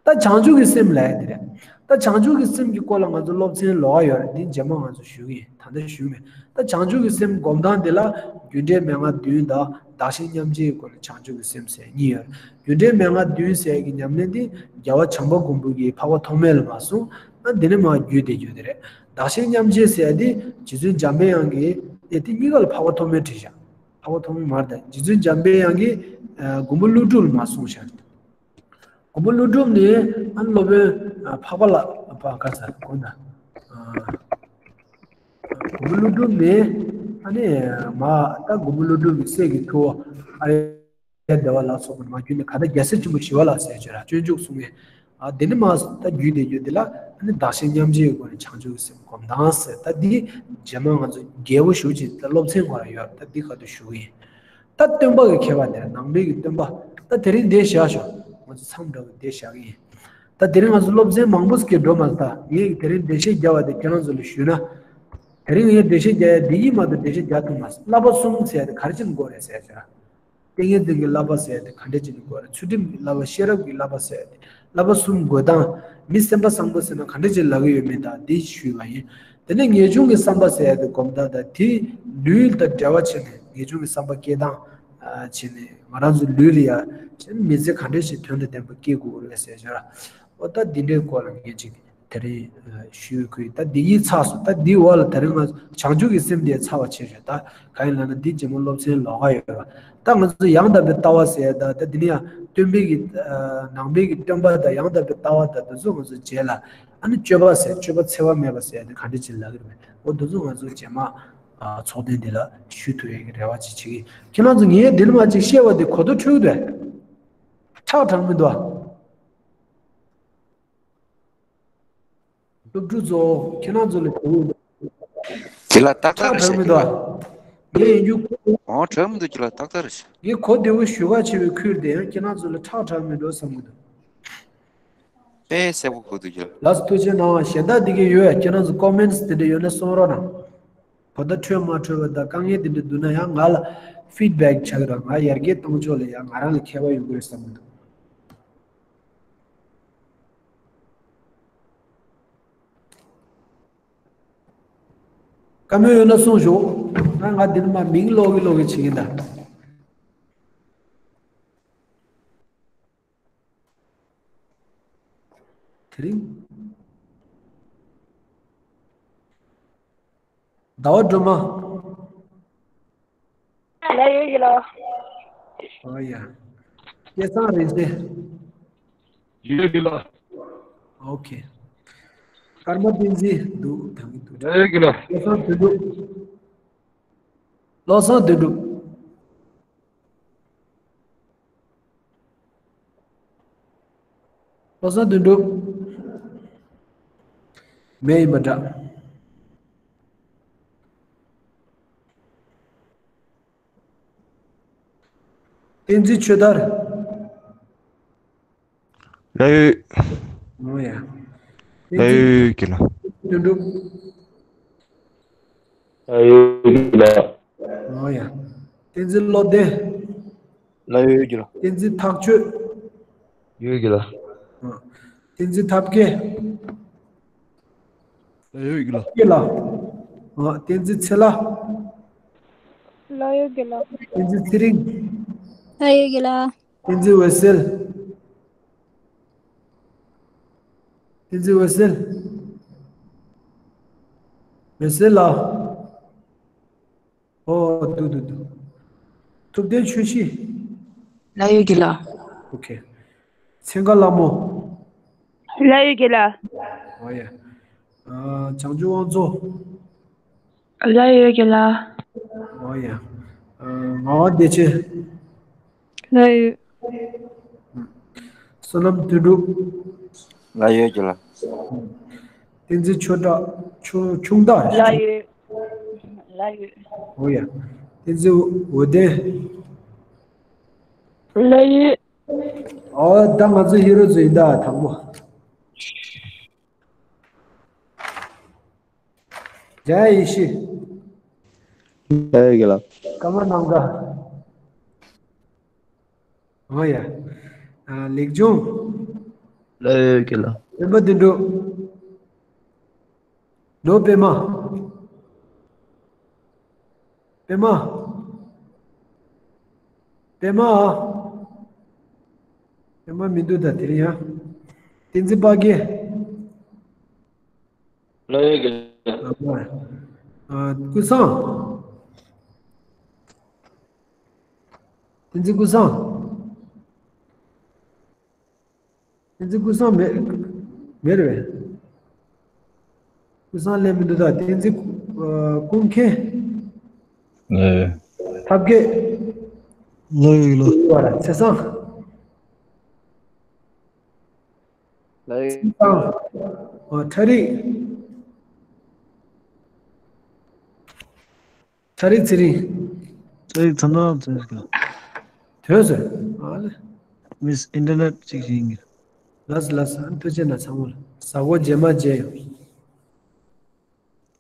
ད་བྱང་ཆུབ་ཀྱི་སེམས་ལབ་ཡ་དེ་རེད། ད་བྱང་ཆུབ་ཀྱི་སེམས་ཀྱི་སྐོར་ལ་ང་ཚོ་སློབ་ཚན་ལོགས་ཀ་ཡོད་རེད། འདི་རྗེས་མ་ང་ཚོ་ཞུ་གི་ཡིན། ད་ལྟ་ཞུ་མེད། ད་བྱང་ཆུབ་ཀྱི་སེམས་སྒོམ་སྟངས་དེ་ལ་རྒྱུ་འབྲས་མན་ངག་བདུན་དང་བདག་གཞན་མཉམ་བརྗེའི་སྐོར་ལ་བྱང་ཆུབ་ཀྱི་སེམས་ཟེར་གཉིས་ཡོད་རེད། རྒྱུ་འབྲས་མན་ངག་བདུན་ཟེར་གྱི་ཉམས་ལེན་དེ་རྒྱལ་བ་བྱམས་པ་མགོན་པོ་གིས་འཕགས་པ་ཐོགས་མེད་ལ་མར་གསུངས། ཨ། འདི་ནས་མར་བརྒྱུད་དེ་བརྒྱུད་དེ་རེད། བདག་གཞན་མཉམ་བརྗེ་ཟེར་ཡ་དེ་རྗེ་བཙུན་འཇམ་དཔལ་དབྱངས་ཀྱིས་ཨེ་དེ་གཉིས་ཀ་ལ་འཕགས་པ་ཐོགས་མེད་བྲིས་བཞག་འཕགས་པ་ཐོགས་མེད་མ་རེད། ད་རྗེ་བཙུན་འཇམ་དཔལ་དབྱངས་ཀྱིས་ཨ་མགོན་པོ་ཀླུ་སྒྲུབ་ལ་མར་གསུངས་བཞག་མགོན་པོ་ཀླུ་སྒྲུབ་ནི་ཨ་སློབ་དཔོན་ཨ་འཕགས་པ་ལ་པ་ག་ས་དགོན་ན། ཨ་མགོན་པོ་ཀླུ་སྒྲུབ་ནི་ཨ་ནི་མ་ད་མགོན་པོ་ཀླུ་སྒྲུབ་ཀྱི་སྲས་ཀྱི་ཐུ་བོ་ཨ་རེ་རྒྱ་སྡེ་པ་ལ་སོགས་པ་མ་གྱུར་ནས་ག་ད་རྒྱལ་སྲས་ཆེན་པོ་ཞི་བ་ལྷ་ཟེར་བྱས་ར་སྤྱོད་འཇུག་གསུང་ངེས། ཨ་དེ་ནི་མ་ད་རྒྱུད་དེ་རྒྱུད་དེ་ལ་ཨ་ནི་བདག་གཞན་མཉམ་བརྗེའི་སྒོ་ནས་བྱང་ཆུབ་ཀྱི་སེམས་སྒོམ་སྟངས་ཟེར། ད་འདི་རྗེས་མ་ང་ཚོ་རྒྱས་པོ་ཞུ་ཅིག་ད་སློབ་ཚན་ཁོ་རང་ཡོད། ད་འདི་ཁ་ཐུག་ཞུ་གི་ཡིན། ད་སྟོན་པ་གི་ཁྱད་པར་དེ་ནང་པའི་གི་སྟོན་པ། ད་དེ་རིང་འདི་བཞག་ཞོག་ང་ཚོ་མཚམས་འདྲ་བོ་འདི་བཞག་གི་ཡིན། ད་དེ་རིང་ང་ཚོ་སློབ་ཚན་མང་པོ་ཞིག་འགྲོ་མ་ད་ངས་དེ་རིང་འགྲེལ་བཤད་རྒྱབ་པ་དེ་ཁྱེད་རང་ཚོ་ལ་ཞུས་ན། དེ་རིང་ངས་འགྲེལ་བཤད་རྒྱག་ཡ་འདི་ཡིན་མ་གཏོགས་འགྲེལ་བཤད་རྒྱག་ཐུབ་མ་སོང་། བསླབ་པ་གསུམ་ཟེར་ཡ་དེ་ག་རེ་བྱེད་དགོས་རེད་ཟེར་ཟེར། ཏིང་ངེ་འཛིན་གྱི་བསླབ་པ་ཟེར་ཡ་དེ་ག་འདྲ་བྱེད་དགོས་རེད། ཚུལ་ཁྲིམས་ཀྱི་བསླབ་པ། ཤེས་རབ་ཀྱི་བསླབ་པ་ཟེར་ཡ་དེ་བསླབ་པ་གསུམ་དགོས་སྟངས། མི་སེམས་པ་བཟང་པོ་ཟེར་ན་ག་འདྲ་བྱེད་ལབ་ཀྱི་ཡོད་མེད་དང་འདི་ཞུས་པ་ཡིན། དེ་ནས་ངེས་འབྱུང་གི་བསམ་པ་ཟེར་ཡ་དེ་སྒོམ་སྟངས་དང་དེ་ལུས་དང་འབྲེལ་བ་བྱས་ནས་ངེས་འབྱུང་གི་བསམ་པ་སྐྱེ་སྟངས་བྱས་ནས་ང་རང་ཚོ་ལུས་ལ་ཡ་བྱས་ནས་མི་ཚེ་ག་འདྲ་ཞིག་དོན་དང་ལྡན་པ་སྐྱེལ་དགོས་རེད་ཟེར་ཞོར། འོ་ད་འདི་འདྲའི་སྐོར་ལ་ངས་ཅིག་དེ་རིང་ཞུས་ཁུལ། ད་འདི་ཡིག་ཚགས་སོང་། ད་འདིའི་འོག་ལ་དེ་རིང་ང་བྱང་ཆུབ་ཀྱི་སེམས་དེ་ཚར་བ་བྱས་ཞོར། ད་གང་ཡིན་ལབ་ན་འདི་རྗེས་མ་སློབ་ཚན་ལོགས་ཀ་ཡོད་ར། ད་ང་ཚོ་ཡང་དག་པའི་ལྟ་བ་ཟེར་ད་ད་འདི་ནི་ཡང་སྟོན་པའི་གི་ནང་པའི་གི་སྟོན་པ་དང་ཡང་དག་པའི་ལྟ་བ་དང་འདི་ཚོ་ང་ཚོ་རྗེས་ལ་ཨ་ནི་སྤྱོད་པ་ཟེར་སྤྱོད་པ་འཚེ་བ་མེད་པ་ཟེར་དེ་ག་འདྲ་ཅིག་ལབ་ཀྱི་རེད་པས། འོ་འདི་ཚོ་ང་ཚོ་རྗེས་མ་ཚོགས་ཐེངས་འདི་ལ་ཞུ་ཐུབ་ཡས་ཀྱི་རེ་བ་ཅིག་བྱེད་ཀྱི་ཡིན། ཁྱེད་རང་ཚོ་ངས་འདི་ནི་མ་ཅིག་བཤད་པ་འདི་གོ་ཐོས་འཕྲོད་འདུག་ཁྲག་དྲག་མི་འདུག་སློབ་ཕྲུག་ཚོ་ཁྱེད་རང་ཚོ་ལ་ཞུ་གི་ཡོད། དེ་ལ་ཏག་ཏག་ཁྲག་རེད་དྲག་མི་འདུག་ཤག་གི་ལ། ངས་ཡིན་རྒྱུ་ཁོ། ཨོ་དྲག་མི་འདུག་གི་ལ་ཏག་ཏག་རེད་ཤག་ངས་གོ་བདེ་བོ་ཞུ་ག་བྱེད་པའི་ཁུལ་དེ་ཡང་ཁྱེད་རང་ཚོ་ལ་ཁྲག་དྲག་མི་འདུག་བསམ་གི་འདུག་དཔེ་གསལ་པོ་གོ་འདུག་གི་ལ། ལགས་སོ་ཐུགས་རྗེ་གནང་། གཞན་དག་འདི་གའི་ཡོད་ཡ་ཁྱེད་རང་ཚོ་ཀོ་མེན་ཊི་དེ་འདྲ་ཡོད་ན་གསུང་རོགས་གནང་། གོ་བརྡ་འཕྲོད་མ་འཕྲོད་པ་དང་དཀའ་ངལ་དེ་འདྲ་འདུག་ན་ཡང་ང་ལ་ཕིཌ་བེག་བྱ་གི་རོགས། ང་ཡར་རྒྱས་གཏོང་ཕྱོགས་ལ་ཡང་ང་རང་ལ་ཁྱད་པར་ཡོང་གི་རེད་བསམ་གི་འདུག་བཀའ་མོལ་ཡོད་ན་གསུངས་ཤོག་ང་ང་འདི་ནས་མ་མིང་ཀློག་གི་ཀློག་གི་བྱེད་ཀྱིན་གདའ། དེ་རིང་ཟླ་བ་སྒྲོལ་མ། ལགས་ཡོད་ཀྱི་ལ། ཨོ་ཡ། སྐལ་བཟང་རིན་ཆེན། ཡོད་ཀྱི་ལ། ཨོ་ཁེ། ཀརྨ་བསྟན་འཛིན་འདུག་ད་གི་འདུག་ལགས་ཡོད་ཀྱི་ལ། བློ་བཟང་དོན་གྲུབ། བློ་བཟང་དོན་གྲུབ། བློ་བཟང་དོན་གྲུབ། མེད་ཡིན་པ་འདྲ། བསྟན་འཛིན་ཆོས་དར། ལགས་ཡོད། ཨོ་ཡ། བསྟན་འཛིན་ལགས་ཡོད་ཀྱི་ལ། དོན་གྲུབ། ལགས་ཡོད་ཀྱི་ལ། ཨོ་ཡ། བསྟན་འཛིན་བློ་ལྡན། ལགས་ཡོད་ཀྱི་ལ། བསྟན་འཛིན་ཐག་ཆོད། ཡོད་ཀྱི་ལ། ཨོ། བསྟན་འཛིན་ཐབས་མཁས། ལགས་ཡོད་ཀྱི་ལ། ཡོད་ལ། ཨོ། བསྟན་འཛིན་ཚེ་ལྷ། ལགས་ཡོད་ཀྱི་ལ། བསྟན་འཛིན་ཚེ་རིང་། ལགས་ཡོད་ཀྱི་ལ། བསྟན་འཛིན་འོད་གསལ། བསྟན་འཛིན་འོད་གསལ། འོད་གསལ་ལགས། ཨོ་འདུག་འདུག་འདུག་ཐུབ་བསྟན་ཆོས་སྐྱིད། ལགས་ཡོད་ཀྱི་ལ། ཨོ་ཁེ། ཚེ་དགའ་ལྷ་མོ། ལགས་ཡོད་ཀྱི་ལ། ཨོ་ཡ། ཨ། བྱང་ཆུབ་དབང་མཛོད། ལགས་ཡོད་ཀྱི་ལ། ཨོ་ཡ། ཨ། ངག་དབང་བདེ་ཆེན། ལགས་ཡོད། བསོད་ནམས་དོན་གྲུབ། ལགས་ཡོད་ཀྱི་ལ། བསྟན་འཛིན་ཆོས་གྲགས། ཆོས་ཆུང་བདག་ལགས་ཡོད། ལགས་ཡོད། ཨོ་ཡ། བསྟན་འཛིན་འོད་ལྡན། ལགས་ཡོད། ཨོ་ད་ང་ཚོ་ཧི་རོ་ཚོ་ཡིན་ད་དང་པོ། འཇམ་དབྱངས་ཡེ་ཤེས། ལགས་ཡོད་ཀྱི་ལ། ཀརྨ་རྣམ་དཀར། ཨོ་ཡ། ཨ། ལེགས་འབྱུང་། ལགས་ཡོད་ཀྱི་ལ། སྤེན་པ་དོན་གྲུབ། ནོར་པདྨ། པདྨ། པདྨ། པདྨ་མི་འདུག་ད་དེ་རིང་ཡ། བསྟན་འཛིན་དཔལ་དགྱེས། ལགས་ཡོད་ཀྱི་ལ། ཨ། ཀུན་བཟང་། བསྟན་འཛིན་ཀུན་བཟང་། བསྟན་འཛིན་ཀུན་བཟང་མེད། མེད་རེད་པས། ཀུན་བཟང་སླེབས་མི་འདུག་ད། བསྟན་འཛིན། ཨ། ཀུན་མཁྱེན། ལགས་ཡོད། ཐབས་མཁས། ལགས་ཡོད་ཀྱི་ལ། བ་ར་ཚེ་བཟང་། ལགས། ཨ། ཁྲ་རིག་ཁྲ་རིག་ཚེ་རིང་། ཚེ་རིང་ཚེ་རིང་ཚེ་རིང་། དོན་ཟེར། ཨ་ལེ། མིས་ཨིན་ཊར་ནེཊ་ཅིག་ཡིན་གྱི། ལགས་ལགས། ཨ་ནི་ཐུགས་རྗེ་གནང་ཚང་མ་ལ། གཟའ་འཁོར་རྗེས་མ་མཇལ་ཡོང་།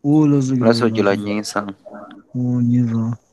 འོ་ལགས་སོ། ལགས་སོ། རྒྱུ་ལགས་ཉིན་བཟང་། འོ་ཉིན་བཟང་།